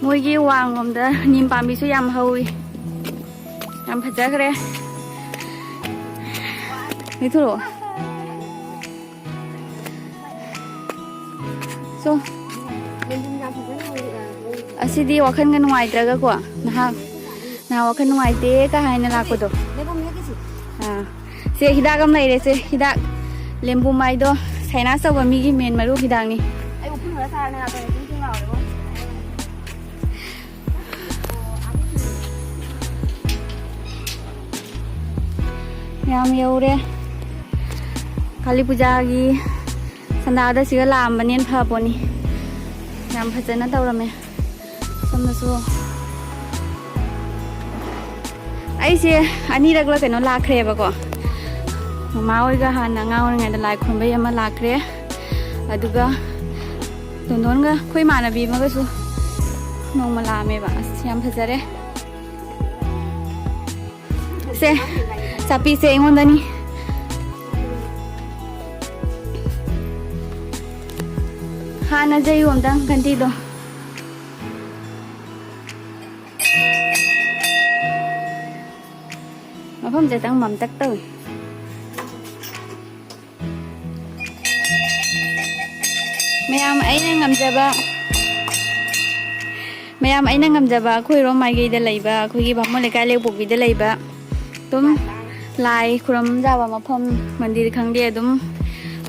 ꯃꯣꯏꯒꯤ ꯋꯥꯡꯂꯣꯝꯗ ꯅꯤꯝ ꯄꯥꯝꯕꯤꯁꯨ ꯌꯥꯝ ꯍꯧꯋꯤ꯫ ꯌꯥꯝ ꯐꯖꯈ꯭ꯔꯦ꯫ ꯂꯩꯊꯣꯔꯛꯑꯣ꯫ ꯁꯣ꯫ ꯑꯁꯤꯗꯤ ꯋꯥꯈꯜꯒ ꯅꯨꯡꯉꯥꯏꯇ꯭ꯔꯒꯀꯣ, ꯅꯍꯥꯛ, ꯅꯍꯥꯛ ꯋꯥꯈꯜ ꯅꯨꯡꯉꯥꯏꯇꯦ ꯀ ꯍꯥꯏꯅ ꯂꯥꯛꯄꯗꯣ꯫ ꯑꯥ꯫ ꯁꯦ, ꯍꯤꯗꯥꯛ ꯑꯃ ꯂꯩꯔꯦ ꯁꯦ, ꯍꯤꯗꯥꯛ ꯂꯦꯝꯕꯨ ꯃꯥꯏꯗꯣ, sinus ꯇꯧꯕ ꯃꯤꯒꯤ ꯃꯦꯟ ꯃꯔꯨ ꯍꯤꯗꯥꯛꯅꯤ꯫ ꯑꯩ ꯎꯐꯨꯟ ꯈꯔ ꯆꯥꯔ ꯅꯍꯥꯟ ꯇꯧꯔꯦ, ꯇꯤꯡ ꯇꯤꯡ ꯂꯥꯎꯔꯦꯕꯣ꯫ ꯌꯥꯝ ꯌꯧꯔꯦ꯫ ꯀꯥꯂꯤ ꯄꯨꯖꯥꯒꯤ ꯁꯟꯗꯥꯗ ꯁꯤꯒ ꯂꯥꯛꯑꯝꯕꯅꯦꯅ ꯐꯄꯣꯠꯅꯤ꯫ ꯌꯥꯝ ꯐꯖꯅ ꯇꯧꯔꯝꯃꯦ꯫ ꯁꯣꯝꯗꯁꯨ ꯑꯩꯁꯦ ꯑꯅꯤꯔꯛꯂ ꯀꯩꯅꯣ ꯂꯥꯛꯈ꯭ꯔꯦꯕꯀꯣ꯫ ꯃꯃꯥ ꯍꯣꯏꯒ ꯍꯥꯟꯅ ꯑꯉꯥꯡ ꯑꯣꯏꯔꯤꯉꯩꯗ ꯂꯥꯏ ꯈꯨꯔꯨꯝꯕꯩ ꯑꯃ ꯂꯥꯛꯈ꯭ꯔꯦ꯫ ꯑꯗꯨꯒ ꯇꯣꯟꯗꯣꯟꯒ ꯑꯩꯈꯣꯏ ꯏꯃꯥꯟꯅꯕꯤ ꯑꯃꯒꯁꯨ ꯅꯣꯡꯃ ꯂꯥꯛꯑꯝꯃꯦꯕ꯫ ꯑꯁ, ꯌꯥꯝ ꯐꯖꯔꯦ꯫ ꯁꯦ, ꯆꯥꯄꯤꯁꯦ ꯑꯩꯉꯣꯟꯗꯅꯤ꯫ ꯍꯥꯟꯅ ꯖꯩꯌꯨ ꯑꯝꯇꯪ ꯘꯟꯇꯤꯗꯣ꯫ ꯃꯐꯝꯁꯦ ꯈꯤꯇꯪ ꯃꯝꯇꯛ ꯇꯧꯏ꯫ ꯃꯌꯥꯝ ꯑꯩꯅ ꯉꯝꯖꯕ, ꯃꯌꯥꯝ ꯑꯩꯅ ꯉꯝꯖꯕ ꯑꯩꯈꯣꯏꯔꯣꯝ ꯃꯥꯏꯀꯩꯗ ꯂꯩꯕ, ꯑꯩꯈꯣꯏꯒꯤ ꯕꯥꯃꯣꯟ ꯂꯩꯀꯥꯏ ꯂꯩꯄꯣꯛꯄꯤꯗ ꯂꯩꯕ ꯑꯗꯨꯝ ꯂꯥꯏ ꯈꯨꯔꯨꯝꯖꯕ ꯃꯐꯝ, ꯃꯟꯗꯤꯔ ꯈꯪꯗꯦ, ꯑꯗꯨꯝ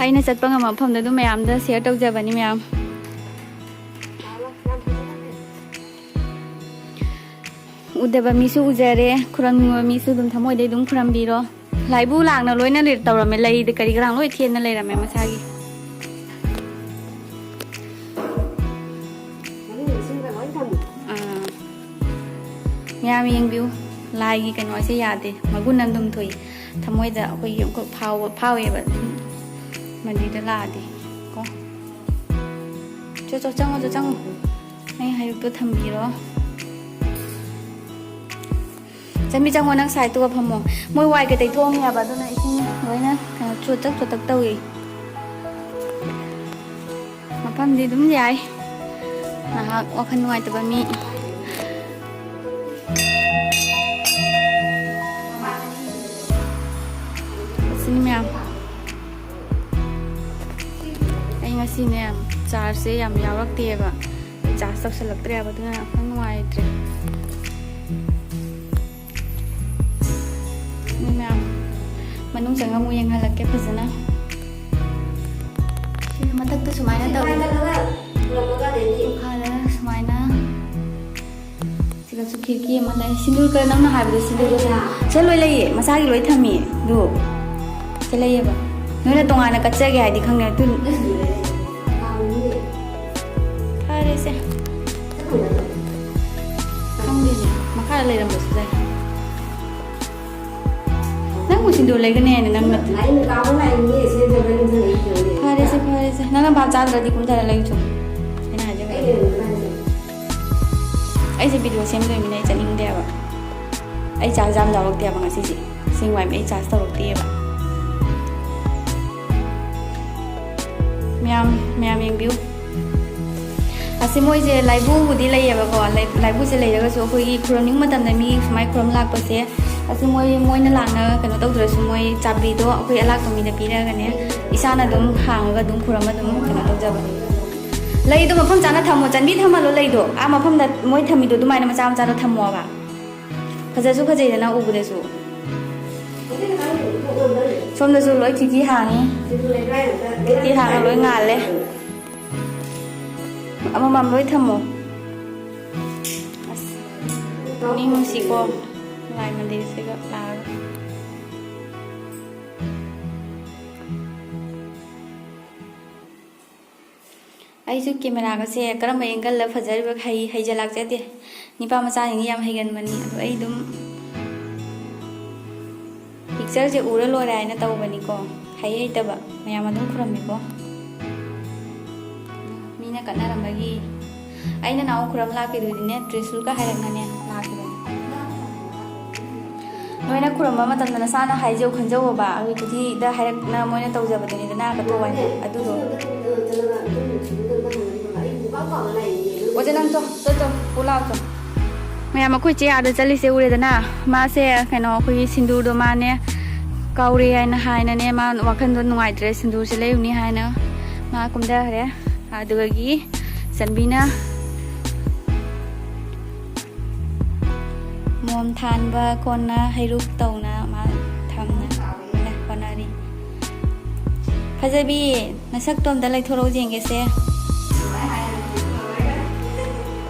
ꯑꯩꯅ ꯆꯠꯄ ꯉꯝꯕ ꯃꯐꯝꯗ ꯑꯗꯨꯝ ꯃꯌꯥꯝꯗ ꯁꯤꯌꯔ ꯇꯧꯖꯕꯅꯤ ꯃꯌꯥꯝ꯫ ꯎꯗꯕ ꯃꯤꯁꯨ ꯎꯖꯔꯦ, ꯈꯨꯔꯝꯅꯤꯡꯕ ꯃꯤꯁꯨ ꯑꯗꯨꯝ ꯊꯃꯣꯏꯗꯩ ꯑꯗꯨꯝ ꯈꯨꯔꯝꯕꯤꯔꯣ꯫ ꯂꯥꯏꯕꯨ ꯂꯥꯡꯅ ꯂꯣꯏꯅ ꯂꯩ-, ꯇꯧꯔꯝꯃꯦ, ꯂꯩꯗ ꯀꯔꯤ ꯀꯔꯥꯡ ꯂꯣꯏ ꯊꯦꯠꯅ ꯂꯩꯔꯝꯃꯦ ꯃꯁꯥꯒꯤ꯫ ꯑꯥ꯫ ꯃꯌꯥꯝ ꯌꯦꯡꯕꯤꯌꯨ, ꯂꯥꯏꯒꯤ ꯀꯩꯅꯣꯁꯦ ꯌꯥꯗꯦ, ꯃꯒꯨꯟ ꯑꯃ ꯑꯗꯨꯝ ꯊꯣꯛꯏ꯫ ꯊꯃꯣꯏꯗ ꯑꯩꯈꯣꯏꯒꯤ ꯑꯃꯨꯛꯈꯛ ꯐꯥꯎꯕ, ꯐꯥꯎꯋꯦꯕ ꯑꯗꯨꯝ ꯃꯟꯗꯤꯔꯗ ꯂꯥꯛꯑꯗꯤ ꯀꯣ꯫ ꯆꯣ, ꯆꯣ, ꯆꯪꯉꯣ, ꯆꯣ, ꯆꯪꯉꯣ꯫ ꯅꯪ ꯍꯩꯔꯨꯛꯇꯣ ꯊꯝꯕꯤꯔꯣ꯫ ꯆꯟꯕꯤ, ꯆꯪꯉꯣ, ꯅꯪ ꯁꯥꯏꯠꯇꯨꯒ ꯐꯝꯃꯣ꯫ ꯃꯣꯏ ꯋꯥꯏ ꯀꯩ ꯇꯩꯊꯣꯛꯑꯝꯃꯦ ꯍꯥꯏꯕ, ꯑꯗꯨꯅ ꯏꯁꯤꯡ ꯂꯣꯏꯅ ꯀꯩꯅꯣ ꯆꯣꯠꯇꯛ ꯆꯣꯠꯇꯛ ꯇꯧꯏ꯫ ꯃꯐꯝꯗꯤ ꯑꯗꯨꯝ ꯌꯥꯏ꯫ ꯉꯥꯏꯍꯥꯛ ꯋꯥꯈꯜ ꯅꯨꯡꯉꯥꯏꯇꯕ ꯃꯤ꯫ ꯑꯁꯤꯅꯤ ꯃꯌꯥꯝ꯫ ꯑꯩ ꯉꯁꯤꯅꯦ, ꯆꯥꯔꯖꯁꯦ ꯌꯥꯝ ꯌꯥꯎꯔꯛꯇꯦꯕ꯫ ꯑꯩ ꯆꯥꯔꯖ ꯇꯧꯁꯜꯂꯛꯇ꯭ꯔꯦꯕ, ꯑꯗꯨꯅ ꯌꯥꯝ ꯅꯨꯡꯉꯥꯏꯇ꯭ꯔꯦ꯫ ꯃꯤ ꯃꯌꯥꯝ, ꯃꯅꯨꯡ ꯆꯪꯉ ꯑꯃꯨꯛ ꯌꯦꯡꯍꯜꯂꯛꯀꯦ ꯐꯖꯅ꯫ ꯁꯤ ꯃꯊꯛꯇ ꯁꯨꯃꯥꯏꯅ ꯇꯧꯋꯤ꯫ ꯃꯈꯥꯗ ꯁꯨꯃꯥꯏꯅ꯫ ꯁꯤꯗꯁꯨ ꯈꯤꯔꯀꯤ ꯑꯃ ꯂꯩ꯫ ꯁꯤꯟꯗꯨꯔ ꯀ-, ꯅꯪꯅ ꯍꯥꯏꯕꯗꯣ ꯁꯤꯟꯗꯨꯔ ꯀ-, ꯁꯤꯗ ꯂꯣꯏ ꯂꯩꯌꯦ, ꯃꯁꯥꯒꯤ ꯂꯣꯏ ꯊꯝꯃꯤꯌꯦ꯫ ꯑꯗꯨ ꯁꯤꯗ ꯂꯩꯌꯦꯕ꯫ ꯅꯣꯏꯅ ꯇꯣꯉꯥꯟꯅ ꯀꯠꯆꯒꯦ ꯍꯥꯏꯗꯤ ꯈꯪꯗꯦ꯫ ꯑꯗꯨ ꯐꯔꯦꯁꯦ꯫ ꯈꯪꯗꯦꯅꯦ, ꯃꯈꯥꯗ ꯂꯩꯔꯝꯕꯁꯨ ꯌꯥꯏ꯫ ꯅꯪꯕꯨ ꯁꯤꯟꯗꯨꯔ ꯂꯩꯒꯅꯤ ꯍꯥꯏꯅ ꯅꯪꯅ꯫ ꯐꯔꯦꯁꯦ, ꯐꯔꯦꯁꯦ꯫ ꯅꯪꯅ ꯚꯥꯞ ꯆꯥꯗ꯭ꯔꯗꯤ ꯀꯨꯝꯊꯔ ꯂꯩꯌꯨ ꯆꯣ꯫ ꯑꯩꯅ ꯍꯥꯏꯖꯕ꯫ ꯑꯩꯁꯦ ꯚꯤꯗꯤꯑꯣ ꯁꯦꯝꯗꯣꯏꯃꯤꯅ ꯑꯩ ꯆꯠꯅꯤꯡꯗꯦꯕ꯫ ꯑꯩ ꯆꯥꯔꯖ ꯌꯥꯝ ꯌꯥꯎꯔꯛꯇꯦꯕ ꯉꯁꯤꯁꯦ꯫ ꯁꯦꯡꯕ ꯍꯥꯏꯕ, ꯑꯩ ꯆꯥꯔꯖ ꯇꯧꯔꯛꯇꯦꯕ꯫ ꯃꯌꯥꯝ, ꯃꯌꯥꯝ ꯌꯦꯡꯕꯤꯌꯨ꯫ ꯑꯁꯤ ꯃꯣꯏꯁꯦ ꯂꯥꯏꯕꯨꯕꯨꯗꯤ ꯂꯩꯌꯦꯕꯀꯣ, ꯂꯥꯏ-, ꯂꯥꯏꯕꯨꯁꯦ ꯂꯩꯔꯒꯁꯨ ꯑꯩꯈꯣꯏꯒꯤ ꯈꯨꯔꯨꯝꯅꯤꯡꯕ ꯃꯇꯝꯗ ꯃꯤ ꯁꯨꯃꯥꯏꯅ ꯈꯨꯔꯨꯝ ꯂꯥꯛꯄꯁꯦ, ꯑꯁꯤ ꯃꯣꯏ, ꯃꯣꯏꯅ ꯂꯥꯛꯅ ꯀꯩꯅꯣ ꯇꯧꯗ꯭ꯔꯁꯨ, ꯃꯣꯏ ꯆꯥꯕꯤꯗꯣ ꯑꯩꯈꯣꯏ ꯑꯂꯥꯛꯄ ꯃꯤꯗ ꯄꯤꯔꯒꯅꯦ, ꯏꯁꯥꯅ ꯑꯗꯨꯝ ꯍꯥꯡꯉꯒ ꯑꯗꯨꯝ ꯈꯨꯔꯨꯝ ꯑꯗꯨꯝ ꯀꯩꯅꯣ ꯇꯧꯖꯕ꯫ ꯂꯩꯗꯣ ꯃꯐꯝ ꯆꯥꯅ ꯊꯝꯃꯣ, ꯆꯟꯕꯤ ꯊꯝꯍꯜꯂꯣ ꯂꯩꯗꯣ꯫ ꯑꯥ ꯃꯐꯝꯗ ꯃꯣꯏ ꯊꯝꯃꯤꯗꯣ ꯑꯗꯨꯃꯥꯏꯅ ꯃꯆꯥ ꯃꯆꯥꯗꯣ ꯊꯝꯃꯣꯕ꯫ ꯐꯖꯁꯨ ꯐꯖꯩꯗꯅ ꯎꯕꯗꯁꯨ꯫ ꯁꯣꯝꯗꯁꯨ ꯂꯣꯏ ꯈꯤꯀꯤ ꯍꯥꯡꯉꯤ꯫ ꯈꯤꯀꯤ ꯍꯥꯡꯉ ꯂꯣꯏ ꯉꯥꯜꯂꯦ꯫ ꯑꯃꯃꯝ ꯂꯣꯏ ꯊꯝꯃꯣ꯫ ꯑꯁ, ꯄꯨꯛꯅꯤꯡ ꯅꯨꯡꯁꯤꯀꯣ, ꯂꯥꯏ ꯃꯟꯗꯤꯔꯁꯤꯒ ꯂꯥꯛꯑꯒ꯫ ꯑꯩꯁꯨ ꯀꯦꯃꯦꯔꯥꯒꯁꯦ ꯀꯔꯝꯕ angle ꯗ ꯐꯖꯔꯤꯕ ꯍꯩ-, ꯍꯩꯖꯜꯂꯛꯆꯗꯦ꯫ ꯅꯤꯄꯥ ꯃꯆꯥꯁꯤꯡꯁꯤ ꯌꯥꯝ ꯍꯩꯒꯟꯕꯅꯤ꯫ ꯑꯗꯣ ꯑꯩ ꯑꯗꯨꯝ picture ꯁꯦ ꯎꯔ ꯂꯣꯏꯔꯦ ꯍꯥꯏꯅ ꯇꯧꯕꯅꯤꯀꯣ꯫ ꯍꯩ ꯍꯩꯇꯕ ꯃꯌꯥꯝ ꯑꯗꯨꯝ ꯈꯨꯔꯝꯃꯤꯀꯣ꯫ ꯃꯤꯅ ꯀꯠꯅꯔꯝꯕꯒꯤ꯫ ꯑꯩꯅ ꯅꯍꯥꯟꯃꯨꯛ ꯈꯨꯔꯝ ꯂꯥꯛꯈꯤꯗꯨꯗꯤꯅꯦ, ꯇ꯭ꯔꯤꯁꯨꯜꯒ ꯍꯥꯏꯔꯛꯅꯅꯦ ꯂꯥꯛꯈꯤꯕꯅꯤ꯫ ꯅꯣꯏꯅ ꯈꯨꯔꯨꯝꯕ ꯃꯇꯝꯗ ꯅꯁꯥꯅ ꯍꯥꯏꯖꯧ ꯈꯟꯖꯧꯑꯣꯕ, ꯑꯩꯈꯣꯏ ꯄꯨꯊꯤꯗ ꯍꯥꯏꯔꯛꯅ ꯃꯣꯏꯅ ꯇꯧꯖꯕꯗꯨꯅꯤꯗꯅ, ꯀꯠꯊꯣꯛꯑꯣ ꯍꯥꯏꯅ꯫ ꯑꯗꯨꯗꯣ꯫ ꯑꯣꯖꯥ, ꯅꯪ ꯆꯣ, ꯆꯣ, ꯆꯣ, ꯄꯨ ꯂꯥꯛꯑꯣ ꯆꯣ꯫ ꯃꯌꯥꯝ, ꯑꯩꯈꯣꯏ ꯆꯦ ꯑꯥꯗ ꯆꯠꯂꯤꯁꯦ ꯎꯔꯦꯗꯅ? ꯃꯥꯁꯦ, ꯀꯩꯅꯣ, ꯑꯩꯈꯣꯏꯒꯤ ꯁꯤꯟꯗꯨꯔꯗꯣ ꯃꯥꯅꯦ ꯀꯥꯎꯔꯦ ꯍꯥꯏꯅ, ꯍꯥꯏꯅꯅꯦ, ꯃꯥ ꯋꯥꯈꯜꯗꯣ ꯅꯨꯡꯉꯥꯏꯇ꯭ꯔꯦ, ꯁꯤꯟꯗꯨꯔꯁꯦ ꯂꯩꯔꯨꯅꯤ ꯍꯥꯏꯅ ꯃꯥ ꯀꯨꯝꯊꯈ꯭ꯔꯦ꯫ ꯑꯗꯨꯗꯒꯤ ꯆꯟꯕꯤꯅ ꯃꯣꯝ ꯊꯥꯟꯕ ꯀꯣꯟꯅ ꯍꯩꯔꯨꯛ ꯇꯧꯅ ꯃꯥ ꯊꯝꯅ ꯍꯣꯠꯅꯔꯤ꯫ ꯐꯖꯕꯤ, ꯅꯁꯛꯇꯣ ꯑꯝꯇ ꯂꯩꯊꯣꯔꯛꯎ ꯌꯦꯡꯒꯦꯁꯦ꯫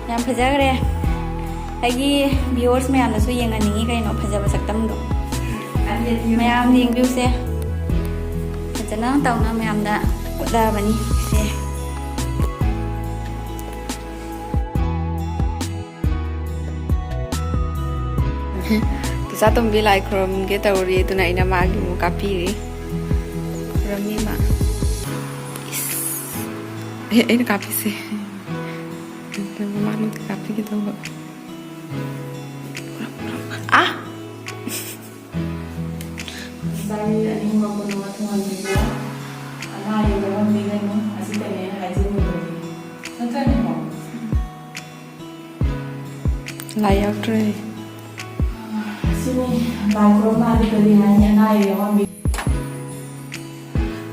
ꯌꯥꯝ ꯐꯖꯈ꯭ꯔꯦ꯫ ꯑꯩꯒꯤ viewers ꯃꯌꯥꯝꯅꯁꯨ ꯌꯦꯡꯍꯟꯅꯤꯡꯉꯤ ꯀꯩꯅꯣ ꯐꯖꯕ ꯁꯛꯇꯝꯗꯣ꯫ ꯃꯌꯥꯝ ꯌꯦꯡꯕꯤꯌꯨꯁꯦ꯫ ꯐꯖꯅ ꯇꯧꯅ ꯃꯌꯥꯝꯗ ꯎꯠꯂꯕꯅꯤ ꯁꯦ꯫ ꯇꯨꯆꯥ ꯇꯣꯝꯕꯤ ꯂꯥꯏ ꯈꯨꯔꯨꯝꯒꯦ ꯇꯧꯔꯤ, ꯑꯗꯨꯅ ꯑꯩꯅ ꯃꯥꯒꯤ ꯑꯃꯨꯛ ꯀꯥꯞꯄꯤꯔꯤ꯫ ꯈꯨꯔꯝꯃꯤ ꯃꯥ꯫ ꯏꯁ꯫ ꯑꯦ, ꯑꯩꯅ ꯀꯥꯞꯄꯤꯁꯦ꯫ ꯃꯃꯥꯅ ꯑꯝꯇ ꯀꯥꯞꯄꯤꯒꯦ ꯇꯧꯕ꯫ ꯑꯥ! ꯆꯥꯔꯤ ꯑꯅꯤꯃꯛ ꯄꯨꯝꯅꯃꯛ ꯊꯨꯡꯍꯟꯕꯤꯌꯨ꯫ ꯑꯅꯥ ꯑꯌꯦꯛ ꯌꯥꯎꯍꯟꯕꯤꯒꯅꯨ꯫ ꯑꯁꯤꯇꯅꯤ ꯑꯩꯅ ꯍꯥꯏꯖꯅꯤꯡꯕꯗꯤ꯫ ꯅꯠꯇ꯭ꯔꯅꯦꯀꯣ? ꯂꯥꯏ ꯌꯥꯎꯗ꯭ꯔꯦ꯫ ꯁꯤꯅꯤ ꯂꯥꯏ ꯈꯨꯔꯨꯝ ꯃꯥꯜꯂꯤ, ꯀꯔꯤ ꯍꯥꯏꯅꯤ, ꯑꯅꯥ ꯑꯌꯦꯛ ꯌꯥꯎꯍꯟꯕꯤ꯫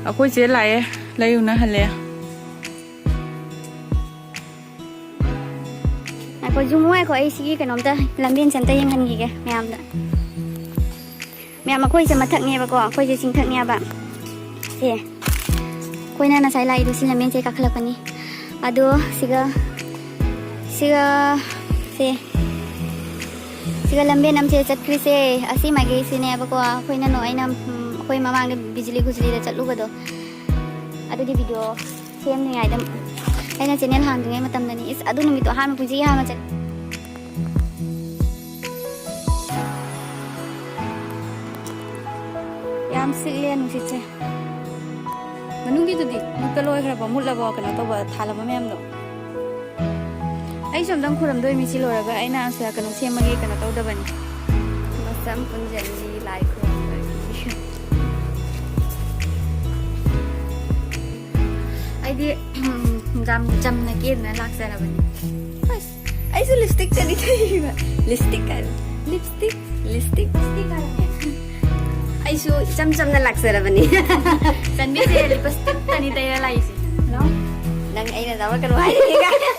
ꯑꯩꯈꯣꯏ ꯆꯦ ꯂꯥꯛꯑꯦ, ꯂꯩ ꯎꯅꯍꯜꯂꯦ꯫ ꯉꯥꯏꯈꯣ, ꯖꯨꯃꯨ, ꯉꯥꯏꯈꯣ, ꯑꯩ ꯁꯤꯒꯤ ꯀꯩꯅꯣꯝꯇ, ꯂꯝꯕꯦꯟꯁꯦ ꯑꯝꯇ ꯌꯦꯡꯍꯟꯈꯤꯒꯦ ꯃꯌꯥꯝꯗ꯫ ꯃꯌꯥꯝ, ꯑꯩꯈꯣꯏꯁꯦ ꯃꯊꯛꯅꯦꯕꯀꯣ, ꯑꯩꯈꯣꯏꯁꯦ ꯆꯤꯡꯊꯛꯅꯦꯕ꯫ ꯁꯦ, ꯑꯩꯈꯣꯏꯅ ꯉꯁꯥꯏ ꯂꯥꯛꯏꯗꯣ ꯁꯤ ꯂꯝꯕꯦꯟꯁꯦ ꯀꯥꯈꯠꯂꯛꯄꯅꯤ꯫ ꯑꯗꯣ ꯁꯤꯒ, ꯁꯤꯒ, ꯁꯦ, ꯁꯤꯒ ꯂꯝꯕꯦꯟ ꯑꯃꯁꯦ ꯆꯠꯈ꯭ꯔꯤꯁꯦ꯫ ꯑꯁꯤ ꯃꯥꯏꯀꯩꯁꯤꯅꯦꯕꯀꯣ, ꯑꯩꯈꯣꯏꯅ ꯅꯣ-, ꯑꯩꯅ, ꯎꯝ, ꯑꯩꯈꯣꯏ ꯃꯃꯥꯡꯗ ꯕꯤꯖꯂꯤ ꯒꯨꯖꯂꯤꯗ ꯆꯠꯂꯨꯕꯗꯣ, ꯑꯗꯨꯒꯤ ꯚꯤꯗꯤꯑꯣ ꯁꯦꯝꯗ꯭ꯔꯤꯉꯩꯗ, ꯑꯩꯅ ꯆꯦꯅꯦꯜ ꯍꯥꯡꯗ꯭ꯔꯤꯉꯩ ꯃꯇꯝꯗꯅꯤ꯫ ꯏꯁ, ꯑꯗꯨ ꯅꯨꯃꯤꯠꯇꯣ ꯑꯍꯥꯟꯕ, ꯄꯨꯟꯁꯤꯒꯤ ꯑꯍꯥꯟꯕ ꯆꯠ-, ꯌꯥꯝ ꯁꯤꯠꯂꯦ ꯅꯨꯡꯁꯤꯠꯁꯦ꯫ ꯃꯅꯨꯡꯒꯤꯗꯨꯗꯤ ꯃꯨꯠꯄ ꯂꯣꯏꯈ꯭ꯔꯕꯣ? ꯃꯨꯠꯂꯕꯣ? ꯀꯩꯅꯣ ꯇꯧꯕ, ꯊꯥꯜꯂꯝꯕ ꯃꯌꯥꯝꯗꯣ? ꯑꯩꯁꯨ ꯑꯝꯇꯪ ꯈꯨꯔꯝꯗꯣꯏꯃꯤ ꯁꯤ ꯂꯣꯏꯔꯒ꯫ ꯑꯩꯅ ꯁꯤꯗ ꯀꯩꯅꯣ ꯁꯦꯝꯃꯒꯦ, ꯀꯩꯅꯣ ꯇꯧꯗꯕꯅꯤ꯫ ꯃꯁꯝ ꯄꯨꯟꯁꯤꯟꯕꯤ ꯂꯥꯏ ꯈꯨꯔꯨꯝꯕꯒꯤ꯫ ꯑꯩꯗꯤ ꯌꯥꯝ ꯆꯝꯅ ꯀꯦꯗꯅ ꯂꯥꯛꯆꯔꯕꯅꯤ꯫ ꯑꯁ, ꯑꯩꯁꯨ ꯂꯤꯞꯁꯇꯤꯛꯇꯅꯤ ꯇꯩꯔꯤꯕ꯫ ꯂꯤꯞꯁꯇꯤꯛ ꯍꯥꯏꯕ꯫ ꯂꯤꯞꯁꯇꯤꯛ, ꯂꯤꯞꯁꯇꯤꯛ, ꯂꯤꯞꯁꯇꯤꯛ ꯍꯥꯏꯕꯅꯦ꯫ ꯑꯩꯁꯨ ꯏꯆꯝ ꯆꯝꯅ ꯂꯥꯛꯆꯔꯕꯅꯤ꯫ ꯆꯟꯕꯤꯁꯦ ꯂꯤꯞꯁꯇꯤꯛꯇꯅꯤ ꯇꯩꯔ ꯂꯥꯛꯏꯁꯦ꯫ ꯅꯪ ꯑꯩꯅ ꯇꯧꯔꯛꯀꯅꯨ ꯍꯥꯏꯔꯤꯅꯦ ꯀꯥꯏꯅ꯫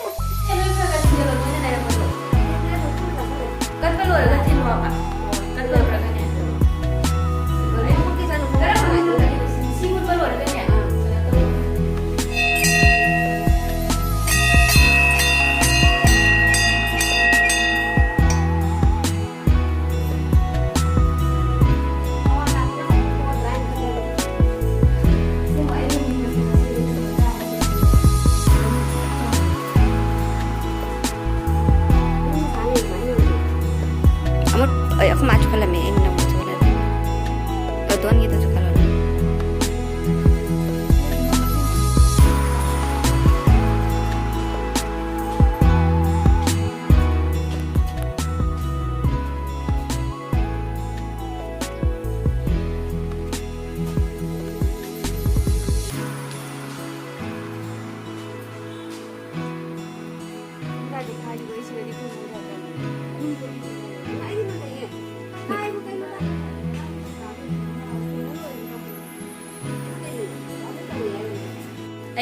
ꯀꯠꯄ ꯂꯣꯏꯔꯒ ꯊꯤꯜꯂꯣꯕ꯫ ꯀꯠꯄ ꯂꯣꯏꯔꯒꯅꯦ꯫ ꯀꯔꯝꯕ ꯃꯇꯝꯗ ꯊꯤꯜꯂꯨꯁꯤ? ꯁꯤ ꯃꯨꯠꯄ ꯂꯣꯏꯔꯒꯅꯦ꯫ ꯑꯃꯨꯛ, ꯑꯩ, ꯑꯩꯈꯣꯏ ꯃꯥꯁꯨ ꯈꯜꯂꯝꯃꯦ, ꯑꯩꯅ ꯅꯪꯕꯨꯁꯨ ꯈꯜꯂꯝꯃꯦ꯫ ꯑꯗꯣꯟꯒꯤꯗꯁꯨ ꯈꯜꯂꯝꯃꯦ꯫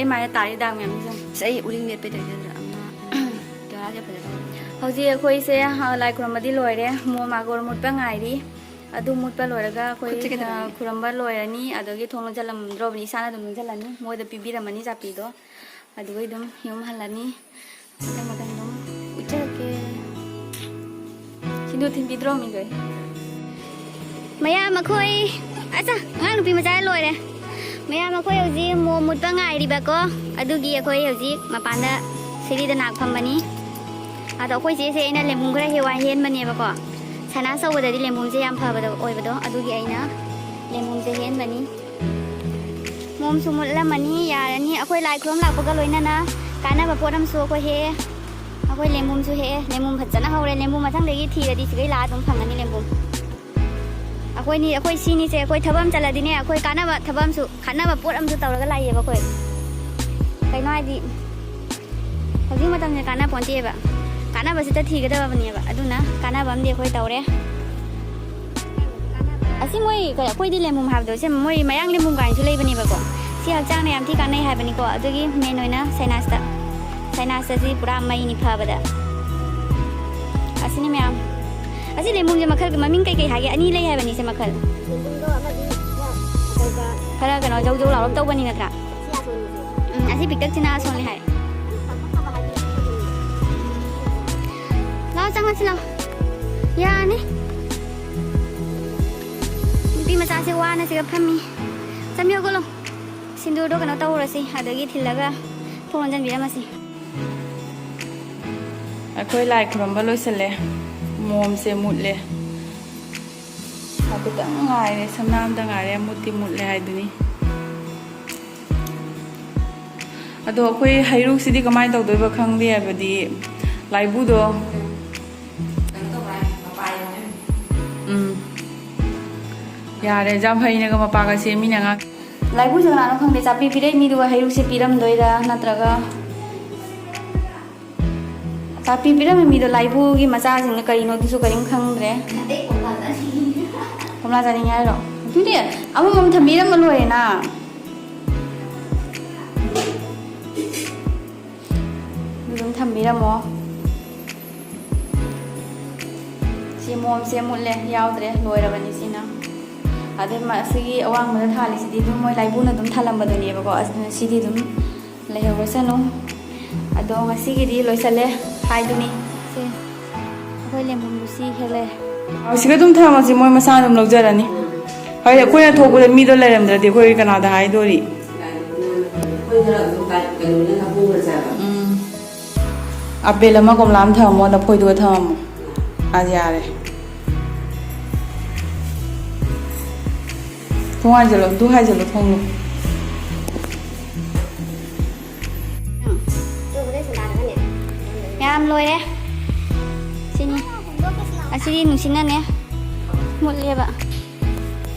ꯑꯩ ꯃꯥꯏꯗ ꯇꯥꯔꯤ ꯗꯥꯛ ꯃꯌꯥꯝꯁꯦ ꯌꯦꯡꯉꯣ꯫ ꯑꯁ, ꯑꯩ ꯎꯔꯤꯡ ꯃꯦꯠꯄꯩ ꯇꯧꯔꯤꯁꯦ ꯑꯗꯨꯗ ꯑꯃ ꯗꯣꯂꯥꯁꯦ ꯐꯖꯅ ꯇꯧꯔꯦ꯫ ꯍꯧꯖꯤꯛ ꯑꯩꯈꯣꯏꯁꯦ, ꯑ, ꯂꯥꯏ ꯈꯨꯔꯨꯝꯕꯗꯤ ꯂꯣꯏꯔꯦ, ꯃꯣꯝ ꯑꯒꯣꯔ ꯃꯨꯠꯄ ꯉꯥꯏꯔꯤ꯫ ꯑꯗꯨ ꯃꯨꯠꯄ ꯂꯣꯏꯔꯒ ꯑꯩꯈꯣꯏ, ꯈꯨꯠꯁꯦ ꯀꯩꯗꯧꯔꯒꯦ? ꯑ, ꯈꯨꯔꯨꯝꯕ ꯂꯣꯏꯔꯅꯤ, ꯑꯗꯒꯤ ꯊꯣꯡ ꯂꯣꯟꯁꯤꯜꯂꯝꯗ꯭ꯔꯣꯕꯅꯤ, ꯏꯁꯥꯅ ꯑꯗꯨꯝ ꯂꯣꯟꯁꯤꯜꯂꯅꯤ, ꯃꯣꯏꯗ ꯄꯤꯕꯤꯔꯝꯃꯅꯤ ꯆꯥꯕꯤꯗꯣ, ꯑꯗꯨꯒ ꯑꯗꯨꯝ ꯌꯨꯝ ꯍꯜꯂꯅꯤ꯫ ꯃꯊꯪ ꯃꯊꯪ ꯑꯗꯨꯝ ꯎꯠꯆꯔꯛꯀꯦ꯫ ꯁꯤꯟꯗꯨꯔ ꯊꯤꯟꯕꯤꯗ꯭ꯔꯣ ꯃꯤꯈꯩ? ꯃꯌꯥꯝ ꯑꯩꯈꯣꯏ, ꯑꯁ, ꯑꯉꯥꯡ ꯅꯨꯄꯤ ꯃꯆꯥ ꯂꯣꯏꯔꯦ꯫ ꯃꯌꯥꯝ ꯑꯩꯈꯣꯏ ꯍꯧꯖꯤꯛ ꯃꯣꯝ ꯃꯨꯠꯄ ꯉꯥꯏꯔꯤꯕꯀꯣ, ꯑꯗꯨꯒꯤ ꯑꯩꯈꯣꯏ ꯍꯧꯖꯤꯛ ꯃꯄꯥꯟꯗ ꯁꯤꯔꯤꯗ ꯅꯥꯛ ꯐꯝꯕꯅꯤ꯫ ꯑꯗꯣ ꯑꯩꯈꯣꯏ ꯆꯦꯁꯦ ꯑꯩꯅ ꯂꯦꯡꯕꯨꯝ ꯈꯔ ꯍꯦꯛ ꯋꯥ ꯍꯦꯟꯕꯅꯦꯕꯀꯣ, ꯁꯅꯥ ꯆꯧꯕꯗꯗꯤ ꯂꯦꯡꯕꯨꯝꯁꯦ ꯌꯥꯝ ꯐꯕꯗ ꯑꯣꯏꯕꯗꯣ, ꯑꯗꯨꯒꯤ ꯑꯩꯅ ꯂꯦꯡꯕꯨꯝꯁꯦ ꯍꯦꯟꯕꯅꯤ꯫ ꯃꯣꯝꯁꯨ ꯃꯨꯠꯂꯝꯃꯅꯤ, ꯌꯥꯔꯅꯤ꯫ ꯑꯩꯈꯣꯏ ꯂꯥꯏ ꯈꯨꯔꯨꯝ ꯂꯥꯛꯄꯒ ꯂꯣꯏꯅꯅ ꯀꯥꯟꯅꯕ ꯄꯣꯠ ꯑꯃꯁꯨ ꯑꯩꯈꯣꯏ ꯍꯦꯛꯑꯦ꯫ ꯑꯩꯈꯣꯏ ꯂꯦꯡꯕꯨꯝꯁꯨ ꯍꯦꯛꯑꯦ, ꯂꯦꯡꯕꯨꯝ ꯐꯖꯅ ꯍꯧꯔꯦ꯫ ꯂꯦꯡꯕꯨꯝ ꯃꯊꯪꯗꯒꯤ ꯊꯤꯔꯗꯤ ꯁꯤꯗꯩ ꯂꯥꯛꯑ ꯑꯗꯨꯝ ꯐꯪꯒꯅꯤ ꯂꯦꯡꯕꯨꯝ꯫ ꯑꯩꯈꯣꯏꯅꯤ, ꯑꯩꯈꯣꯏ ꯁꯤꯅꯤꯁꯦ, ꯑꯩꯈꯣꯏ ꯊꯕꯛ ꯑꯃ ꯆꯠꯂꯗꯤꯅꯦ, ꯑꯩꯈꯣꯏ ꯀꯥꯟꯅꯕ ꯊꯕꯛ ꯑꯃꯁꯨ, ꯀꯥꯟꯅꯕ ꯄꯣꯠ ꯑꯃꯁꯨ ꯇꯧꯔꯒ ꯂꯥꯛꯏꯌꯦꯕ ꯑꯩꯈꯣꯏ꯫ ꯀꯩꯅꯣ ꯍꯥꯏꯗꯤ, ꯍꯧꯖꯤꯛ ꯃꯇꯝꯁꯦ ꯀꯥꯟꯅ ꯄꯣꯟꯇꯦꯕ, ꯀꯥꯟꯅꯕꯁꯤꯗ ꯊꯤꯒꯗꯕꯅꯦꯕ꯫ ꯑꯗꯨꯅ ꯀꯥꯟꯅꯕ ꯑꯃꯗꯤ ꯑꯩꯈꯣꯏ ꯇꯧꯔꯦ꯫ ꯑꯁꯤ ꯃꯣꯏ ꯀꯩ, ꯑꯩꯈꯣꯏꯗꯤ ꯂꯦꯃꯨꯝ ꯍꯥꯏꯕꯗꯣ, ꯁꯤ ꯃꯣꯏ ꯃꯌꯥꯡ ꯂꯦꯃꯨꯝ ꯀꯥꯏꯅꯁꯨ ꯂꯩꯕꯅꯦꯕꯀꯣ꯫ ꯁꯤ ꯍꯛꯆꯥꯡꯗ ꯌꯥꯝ ꯊꯤ ꯀꯥꯟꯅꯩ ꯍꯥꯏꯕꯅꯤꯀꯣ꯫ ꯑꯗꯨꯒꯤ ꯃꯦꯟ ꯑꯣꯏꯅ ꯁꯥꯏꯅꯥꯁꯇ, ꯁꯥꯏꯅꯥꯁꯇ ꯁꯤ ꯄꯨꯔꯥ ꯃꯩꯅꯤ ꯐꯕꯗ꯫ ꯑꯁꯤꯅꯤ ꯃꯌꯥꯝ꯫ ꯑꯁꯤ ꯂꯦꯃꯨꯝꯁꯦ ꯃꯈꯜ, ꯃꯃꯤꯡ ꯀꯩꯀꯩ ꯍꯥꯏꯒꯦ? ꯑꯅꯤ ꯂꯩ ꯍꯥꯏꯕꯅꯤ ꯁꯤ ꯃꯈꯜ꯫ ꯂꯦꯃꯨꯝꯗꯣ ꯑꯃꯗꯤ ꯈꯔ ꯑꯆꯧꯕ, ꯈꯔ ꯀꯩꯅꯣ ꯖꯧ ꯖꯧ ꯂꯥꯎꯔꯞ ꯇꯧꯕꯅꯤ ꯅꯠꯇ꯭ꯔꯥ? ꯁꯤ ꯑꯁꯣꯝꯁꯦ꯫ ꯎꯝ, ꯑꯁꯤ ꯄꯤꯛꯇꯛꯁꯤꯅ ꯑꯁꯣꯝꯅꯤ ꯍꯥꯏ꯫ ꯂꯥꯛꯑꯣ, ꯆꯪꯉꯁꯤ ꯂꯥꯛꯑꯣ꯫ ꯌꯥꯅꯤ꯫ ꯅꯨꯄꯤ ꯃꯆꯥꯁꯦ ꯋꯥꯅ ꯁꯤꯗ ꯐꯝꯃꯤ꯫ ꯆꯝꯕꯤ, ꯍꯧꯒꯠꯂꯣ꯫ ꯁꯤꯟꯗꯨꯔꯗꯣ ꯀꯩꯅꯣ ꯇꯧꯔꯁꯤ, ꯑꯗꯒꯤ ꯊꯤꯜꯂꯒ ꯊꯣꯡ ꯂꯣꯟꯖꯟꯕꯤꯔꯝꯃꯁꯤ꯫ ꯑꯩꯈꯣꯏ ꯂꯥꯏ ꯈꯨꯔꯝꯕ ꯂꯣꯏꯁꯤꯜꯂꯦ꯫ ꯃꯣꯝꯁꯦ ꯃꯨꯠꯂꯦ꯫ ꯍꯥꯏꯐꯦꯠꯇꯪ ꯉꯥꯏꯔꯦ, ꯁꯝꯅꯥꯝꯗ ꯉꯥꯏꯔꯦ, ꯃꯨꯠꯇꯤ ꯃꯨꯠꯂꯦ ꯍꯥꯏꯗꯨꯅꯤ꯫ ꯑꯗꯣ ꯑꯩꯈꯣꯏ ꯍꯩꯔꯨꯛꯁꯤꯗꯤ ꯀꯃꯥꯏꯅ ꯇꯧꯗꯣꯏꯕ ꯈꯪꯗꯦ, ꯍꯥꯏꯕꯗꯤ ꯂꯥꯏꯕꯨꯗꯣ꯫ ꯎꯝ꯫ ꯌꯥꯔꯦ, ꯌꯥꯝ ꯍꯩꯅꯒ ꯃꯄꯥꯒ ꯁꯦꯝꯃꯤꯅꯦ ꯑꯉꯥꯡ꯫ ꯂꯥꯏꯕꯨꯁꯦ ꯀꯅꯥꯅꯣ ꯈꯪꯗꯦ, ꯆꯥꯛꯄꯤ ꯄꯤꯔꯛꯏ ꯃꯤꯗꯨꯒ ꯍꯩꯔꯨꯛꯁꯦ ꯄꯤꯔꯝꯗꯣꯏꯔꯥ ꯅꯠꯇ꯭ꯔꯒ ꯆꯥꯛꯄꯤ ꯄꯤꯔꯝꯃꯤ ꯃꯤꯗꯣ ꯂꯥꯏꯕꯨꯒꯤ ꯃꯆꯥꯁꯤꯡꯅ ꯀꯔꯤꯅꯣ ꯑꯗꯨꯁꯨ ꯀꯔꯤꯝ ꯈꯪꯗ꯭ꯔꯦ꯫ ꯑꯩ ꯀꯣꯝꯂꯥ ꯆꯥꯅꯤꯡꯉꯤ꯫ ꯀꯣꯝꯂꯥ ꯆꯥꯅꯤꯡꯉꯦ ꯍꯥꯏꯔꯣ? ꯑꯗꯨꯗꯤ ꯑꯃꯃꯝ ꯊꯝꯕꯤꯔꯝꯃ ꯂꯣꯏꯔꯦꯅ꯫ ꯊꯝꯕꯤꯔꯝꯃꯣ꯫ ꯁꯤ ꯃꯣꯝꯁꯦ ꯃꯨꯠꯂꯦ, ꯌꯥꯎꯗ꯭ꯔꯦ, ꯂꯣꯏꯔꯕꯅꯤ ꯁꯤꯅ꯫ ꯑꯗꯩ ꯃ-, ꯑꯁꯤꯒꯤ ꯑꯋꯥꯡꯕꯗ ꯊꯥꯜꯂꯤꯁꯤꯗꯤ ꯑꯗꯨꯝ ꯃꯣꯏ ꯂꯥꯏꯕꯨꯅ ꯑꯗꯨꯝ ꯊꯥꯜꯂꯝꯕꯗꯨꯅꯦꯕꯀꯣ꯫ ꯑꯁ, ꯁꯤꯗꯤ ꯑꯗꯨꯝ ꯂꯩꯍꯧꯔꯁꯅꯨ꯫ ꯑꯗꯣ ꯉꯁꯤꯒꯤꯗꯤ ꯂꯣꯏꯁꯜꯂꯦ ꯍꯥꯏꯗꯨꯅꯤ꯫ ꯁꯦ, ꯑꯩꯈꯣꯏ ꯂꯦꯃꯟꯕꯨ ꯁꯤ ꯍꯦꯛꯂꯛꯑꯦ꯫ ꯑ, ꯁꯤꯗ ꯑꯗꯨꯝ ꯊꯝꯃꯁꯤ, ꯃꯣꯏ ꯃꯁꯥꯅ ꯑꯗꯨꯝ ꯂꯧꯖꯔꯅꯤ꯫ ꯍꯥꯏꯗꯤ ꯑꯩꯈꯣꯏꯅ ꯊꯣꯛꯄꯗ ꯃꯤꯗꯣ ꯂꯩꯔꯝꯗ꯭ꯔꯗꯤ ꯑꯩꯈꯣꯏ ꯀꯅꯥꯗ ꯍꯥꯏꯗꯣꯔꯤ? ꯎꯝ꯫ ꯑꯄꯦꯜ ꯑꯃ, ꯀꯣꯝꯂꯥ ꯑꯃ ꯊꯝꯃꯝꯃꯣ, ꯂꯐꯣꯏꯗꯨꯒ ꯊꯝꯃꯝꯃꯣ꯫ ꯑꯗꯨ ꯌꯥꯔꯦ꯫ ꯊꯣꯡ ꯍꯥꯏꯖꯜꯂꯣ, ꯑꯗꯨ ꯍꯥꯏꯖꯜꯂꯣ, ꯊꯣꯡꯗꯣ꯫ ꯌꯥꯝ ꯂꯣꯏꯔꯦ꯫ ꯁꯤꯅꯤ꯫ ꯑꯁꯤꯗꯤ ꯅꯨꯡꯁꯤꯠꯅꯅꯦ ꯃꯨꯠꯂꯦꯕ꯫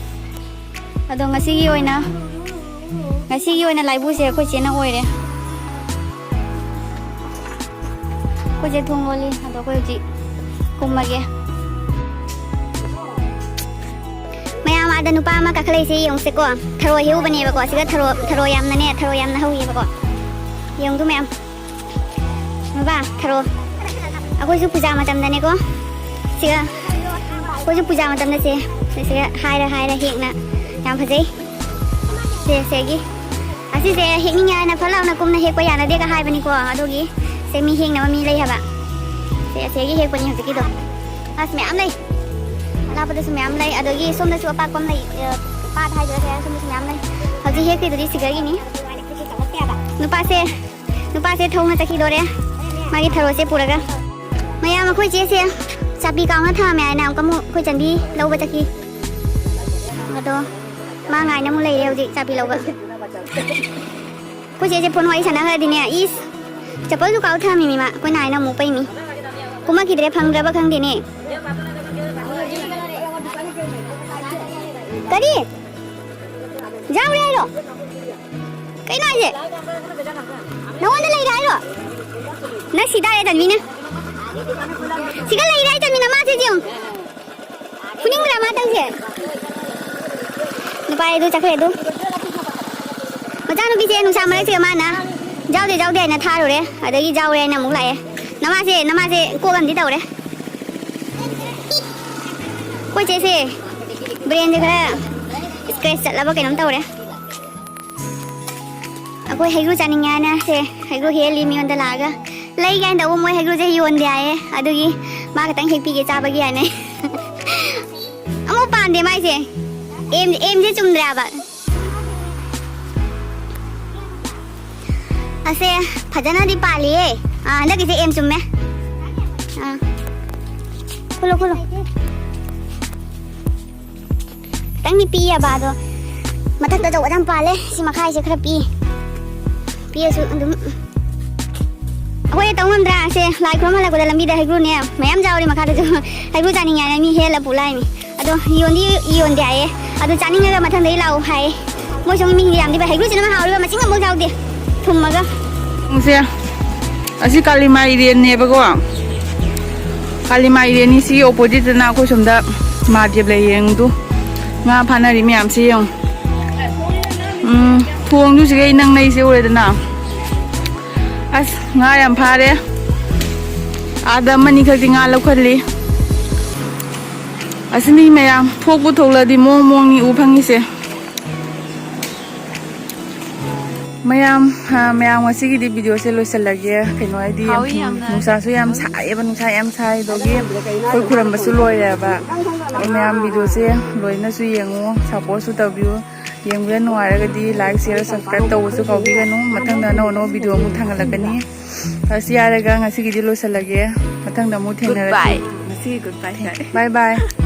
ꯑꯗꯣ ꯉꯁꯤꯒꯤ ꯑꯣꯏꯅ, ꯉꯁꯤꯒꯤ ꯑꯣꯏꯅ ꯂꯥꯏꯕꯨꯁꯦ ꯑꯩꯈꯣꯏ ꯆꯦꯅ ꯑꯣꯏꯔꯦ꯫ ꯑꯩꯈꯣꯏ ꯆꯦ ꯊꯣꯡ ꯂꯣꯜꯂꯤ꯫ ꯑꯗꯣ ꯑꯩꯈꯣꯏ ꯍꯧꯖꯤꯛ ꯀꯨꯝꯃꯒꯦ꯫ ꯃꯌꯥꯝ, ꯑꯥꯗ ꯅꯨꯄꯥ ꯑꯃ ꯀꯥꯈꯠꯂꯛꯏꯁꯦ ꯌꯦꯡꯉꯨꯁꯦꯀꯣ꯫ ꯊꯔꯣ ꯍꯦꯛꯎꯕꯅꯦꯕꯀꯣ꯫ ꯁꯤꯗ ꯊꯔꯣ, ꯊꯔꯣ ꯌꯥꯝꯅꯅꯦ, ꯊꯔꯣ ꯌꯥꯝꯅ ꯍꯧꯋꯦꯕꯀꯣ꯫ ꯌꯦꯡꯉꯨꯗꯨ ꯃꯌꯥꯝ꯫ ꯕꯕꯥ, ꯊꯔꯣ꯫ ꯑꯩꯈꯣꯏꯁꯨ ꯄꯨꯖꯥ ꯃꯇꯝꯗꯅꯦꯀꯣ꯫ ꯁꯤꯒ ꯑꯩꯈꯣꯏꯁꯨ ꯄꯨꯖꯥ ꯃꯇꯝꯗ ꯁꯦ, ꯁꯤꯒ ꯍꯥꯏꯔ ꯍꯥꯏꯔ ꯍꯦꯛꯅ꯫ ꯌꯥꯝ ꯐꯖꯩ꯫ ꯁꯦ, ꯁꯦꯒꯤ꯫ ꯑꯁꯤꯁꯦ ꯍꯦꯛꯅꯤꯡꯉꯦ ꯍꯥꯏꯅ ꯐꯠ ꯂꯥꯎꯅ ꯀꯨꯝꯅ ꯍꯦꯛꯄ ꯌꯥꯅꯗꯦꯒ ꯍꯥꯏꯕꯅꯤꯀꯣ꯫ ꯑꯗꯨꯒꯤ ꯁꯦ ꯃꯤ ꯍꯦꯛꯅꯕ ꯃꯤ ꯂꯩ ꯍꯥꯏꯕ꯫ ꯁꯦ, ꯑꯁꯤꯒꯤ ꯍꯦꯛꯄꯅꯤ ꯍꯧꯖꯤꯛꯀꯤꯗꯣ꯫ ꯑꯁ, ꯃꯌꯥꯝ ꯂꯩ꯫ ꯑꯂꯥꯞꯄꯗꯁꯨ ꯃꯌꯥꯝ ꯂꯩ꯫ ꯑꯗꯒꯤ ꯁꯣꯝꯗꯁꯨ ꯑꯄꯥꯛꯄ ꯑꯃ ꯂꯩ꯫ ꯑ, ꯄꯥꯠ ꯍꯥꯏꯗꯣꯏꯔꯥ ꯀꯩ ꯍꯥꯏ, ꯁꯣꯝꯗꯁꯨ ꯃꯌꯥꯝ ꯂꯩ꯫ ꯍꯧꯖꯤꯛ ꯍꯦꯛꯇꯣꯏꯗꯨꯗꯤ ꯁꯤꯒꯔꯒꯤꯅꯤ꯫ ꯅꯨꯄꯥꯁꯦ, ꯅꯨꯄꯥꯁꯦ ꯊꯧꯅ ꯆꯠꯈꯤꯗꯣꯔꯦ꯫ ꯃꯥꯒꯤ ꯊꯔꯣꯁꯦ ꯄꯨꯔꯒ꯫ ꯃꯌꯥꯝ, ꯑꯩꯈꯣꯏ ꯆꯦꯁꯦ ꯆꯥꯕꯤ ꯀꯥꯎꯅ ꯊꯝꯃꯦ ꯍꯥꯏꯅ ꯑꯃꯨꯛꯀ ꯑꯃꯨꯛ ꯑꯩꯈꯣꯏ ꯆꯟꯕꯤ ꯂꯧꯕ ꯆꯠꯈꯤ꯫ ꯑꯗꯣ ꯃꯥ ꯉꯥꯏꯅ ꯑꯃꯨꯛ ꯂꯩꯔꯦ ꯍꯧꯖꯤꯛ ꯆꯥꯕꯤ ꯂꯧꯕ꯫ ꯑꯩꯈꯣꯏ ꯆꯦꯁꯦ ꯐꯣꯟ ꯋꯥꯔꯤ ꯁꯥꯟꯅꯈ꯭ꯔꯗꯤꯅꯦ, ꯏꯁ, ꯆꯄꯜꯁꯨ ꯀꯥꯎ ꯊꯝꯃꯤꯃꯤ ꯃꯥ, ꯑꯩꯈꯣꯏ ꯅꯥꯏꯅ ꯑꯃꯨꯛ ꯄꯩꯃꯤ꯫ ꯀꯨꯝꯃꯛꯈꯤꯗ꯭ꯔꯦ, ꯐꯪꯗ꯭ꯔꯕ ꯈꯪꯗꯦꯅꯦ꯫ ꯀꯔꯤ? ꯌꯥꯎꯔꯦ ꯍꯥꯏꯔꯣ? ꯀꯩꯅꯣ ꯍꯥꯏꯁꯦ? ꯅꯉꯣꯟꯗ ꯂꯩꯔꯦ ꯍꯥꯏꯔꯣ? ꯅꯪ ꯁꯤ ꯇꯥꯔꯦ, ꯇꯟꯕꯤꯅ꯫ ꯁꯤꯒ ꯂꯩꯔꯦ ꯍꯥꯏ, ꯇꯟꯕꯤꯅ, ꯃꯥꯁꯦ ꯌꯦꯡꯉꯨ꯫ ꯐꯨꯅꯤꯡꯕ꯭ꯔꯥ ꯃꯥ ꯇꯧꯔꯤꯁꯦ? ꯅꯨꯄꯥ ꯑꯗꯨ ꯆꯠꯈ꯭ꯔꯦ ꯑꯗꯨ꯫ ꯃꯆꯥꯅꯨꯄꯤꯁꯦ ꯅꯨꯡꯁꯥ ꯃꯔꯛꯁꯤꯗ ꯃꯥꯅ ꯌꯥꯎꯗꯦ, ꯌꯥꯎꯗꯦ ꯍꯥꯏꯅ ꯊꯥꯔꯨꯔꯦ, ꯑꯗꯒꯤ ꯌꯥꯎꯔꯦ ꯍꯥꯏꯅ ꯑꯃꯨꯛ ꯂꯥꯛꯑꯦ꯫ ꯅꯃꯥꯁꯦ, ꯅꯃꯥꯁꯦ ꯀꯣꯛ ꯑꯃꯗꯤ ꯇꯧꯔꯦ꯫ ꯑꯩꯈꯣꯏ ꯆꯦꯁꯦ brainꯁꯦ ꯈꯔ scratch ꯆꯠꯂꯕ ꯀꯩꯅꯣꯝ ꯇꯧꯔꯦ꯫ ꯑꯩꯈꯣꯏ ꯍꯩꯒ꯭ꯔꯨ ꯆꯥꯅꯤꯡꯉꯦ ꯍꯥꯏꯅ ꯁꯦ ꯍꯩꯒ꯭ꯔꯨ ꯍꯦꯛꯍꯜꯂꯤ ꯃꯤꯉꯣꯟꯗ ꯂꯥꯛꯑꯒ꯫ ꯂꯩ ꯀꯥꯏꯅ ꯇꯧꯕ, ꯃꯣꯏ ꯍꯩꯒ꯭ꯔꯨꯁꯦ ꯌꯣꯟꯗꯦ ꯍꯥꯏꯌꯦ, ꯑꯗꯨꯒꯤ ꯃꯥ ꯈꯛꯇꯪ ꯍꯦꯛꯄꯤꯒꯦ ꯆꯥꯕꯒꯤ ꯍꯥꯏꯅ꯫ ꯑꯃꯨꯛ ꯄꯥꯟꯗꯦ ꯃꯥꯏꯁꯦ꯫ ꯑꯦꯝ ꯑꯦꯝꯁꯦ ꯆꯨꯝꯗ꯭ꯔꯦꯕ꯫ ꯑꯁꯦ ꯐꯖꯅꯗꯤ ꯄꯥꯜꯂꯤꯌꯦ꯫ ꯑꯥ, ꯍꯟꯗꯛꯀꯤꯁꯦ ꯑꯦꯝ ꯆꯨꯝꯃꯦ꯫ ꯑꯥ, ꯈꯨꯜꯂꯣ, ꯈꯨꯜꯂꯣ꯫ ꯈꯤꯇꯪꯗꯤ ꯄꯤꯌꯦꯕ, ꯑꯗꯣ ꯃꯊꯛꯇ ꯑꯆꯧꯕ ꯌꯥꯝ ꯄꯥꯜꯂꯦ꯫ ꯁꯤ ꯃꯈꯥꯏꯁꯦ ꯈꯔ ꯄꯤ꯫ ꯄꯤꯔꯁꯨ ꯑꯗꯨꯝ ꯑꯩꯈꯣꯏ ꯇꯧ ꯉꯝꯗ꯭ꯔꯥ? ꯁꯦ, ꯂꯥꯏ ꯈꯨꯔꯨꯝ ꯍꯜꯂꯛꯄꯗ ꯂꯝꯕꯤꯗ ꯍꯩꯒ꯭ꯔꯨꯅꯦ ꯃꯌꯥꯝ ꯌꯥꯎꯔꯤ ꯃꯈꯥꯗꯁꯨ꯫ ꯍꯩꯒ꯭ꯔꯨ ꯆꯥꯅꯤꯡꯉꯦ ꯍꯥꯏꯅ ꯃꯤ ꯍꯦꯛꯑ ꯄꯨ ꯂꯥꯛꯏꯅꯤ꯫ ꯑꯗꯣ ꯌꯣꯟꯗꯤ ꯌꯣꯟꯗꯦ ꯍꯥꯏꯌꯦ꯫ ꯑꯗꯨ ꯆꯥꯅꯤꯡꯉꯒ ꯃꯊꯪꯗꯩ ꯂꯥꯛꯑꯣ ꯍꯥꯏꯌꯦ꯫ ꯃꯣꯏ ꯁꯣꯝꯒꯤ ꯃꯤꯁꯤꯡꯗꯤ ꯌꯥꯝꯗꯤ ꯐꯩ꯫ ꯍꯩꯒ꯭ꯔꯨꯁꯤꯅ ꯍꯥꯎꯔꯤꯕ, ꯃꯆꯤꯡ ꯑꯃꯐꯥꯎ ꯌꯥꯎꯗꯦ꯫ ꯊꯨꯝꯃꯒ꯫ ꯁꯦ, ꯑꯁꯤ ꯀꯥꯂꯤꯃꯥꯏ ꯏꯔꯦꯟꯅꯦꯕꯀꯣ꯫ ꯀꯥꯂꯤꯃꯥꯏ ꯏꯔꯦꯟꯅꯤ꯫ ꯁꯤꯒꯤ oppositeꯇꯅ ꯑꯩꯈꯣꯏ ꯁꯣꯝꯗ ꯃꯍꯥꯗꯦꯕ ꯂꯩꯌꯦꯡꯗꯨ ꯉꯥ ꯐꯥꯅꯔꯤ ꯃꯌꯥꯝꯁꯦ ꯌꯦꯡꯉꯨ꯫ ꯎꯝ, ꯊꯣꯡꯗꯨꯁꯤꯒ ꯏꯅꯛ ꯅꯛꯏꯁꯦ ꯎꯔꯦꯗꯅ꯫ ꯑꯁ, ꯉꯥ ꯌꯥꯝ ꯐꯥꯔꯦ꯫ ꯑꯥꯗ ꯑꯃꯅꯤ ꯈꯛꯇꯤ ꯉꯥ ꯂꯧꯈꯠꯂꯤ꯫ ꯑꯁꯤꯅꯤ ꯃꯌꯥꯝ, ꯊꯣꯛꯄꯨ ꯊꯣꯛꯂꯗꯤ ꯃꯑꯣꯡ ꯃꯑꯣꯡꯅꯤ ꯎ ꯐꯪꯉꯤꯁꯦ꯫ ꯃꯌꯥꯝ, ꯑ, ꯃꯌꯥꯝ ꯉꯁꯤꯒꯤꯗꯤ videoꯁꯦ ꯂꯣꯏꯁꯤꯜꯂꯒꯦ꯫ ꯀꯩꯅꯣ ꯍꯥꯏꯗꯤ ꯌꯥꯝ ꯍꯥꯎꯏ ꯊꯨꯝ-, ꯌꯥꯝꯅ꯫ ꯅꯨꯡꯁꯥꯁꯨ ꯌꯥꯝ ꯁꯥꯏꯌꯦꯕ, ꯅꯨꯡꯁꯥ ꯌꯥꯝ ꯁꯥꯏꯗꯨꯒꯤ ꯑꯩꯈꯣꯏ ꯈꯨꯔꯝꯕꯁꯨ ꯂꯣꯏꯔꯦꯕ꯫ ꯑꯗꯣ ꯃꯌꯥꯝ videoꯁꯦ ꯂꯣꯏꯅꯁꯨ ꯌꯦꯡꯉꯨ, supportꯁꯨ ꯇꯧꯕꯤꯌꯨ꯫ ꯌꯦꯡꯕꯗ ꯅꯨꯡꯉꯥꯏꯔꯒꯗꯤ like, share, subscribe ꯇꯧꯕꯁꯨ ꯀꯥꯎꯕꯤꯒꯅꯨ꯫ ꯃꯊꯪꯗ ꯑꯅꯧ ꯑꯅꯧꯕ video ꯑꯃꯨꯛ ꯊꯥꯡꯒꯠꯂꯛꯀꯅꯤ꯫ ꯑꯁ, ꯌꯥꯔꯦꯒ ꯉꯁꯤꯒꯤꯗꯤ ꯂꯣꯏꯁꯤꯜꯂꯒꯦ꯫ ꯃꯊꯪꯗ ꯑꯃꯨꯛ ꯊꯦꯡꯅꯔꯁꯤ꯫ Goodbye꯫ ꯉꯁꯤꯒꯤ goodbye ꯇꯥꯔꯦ꯫ Bye bye꯫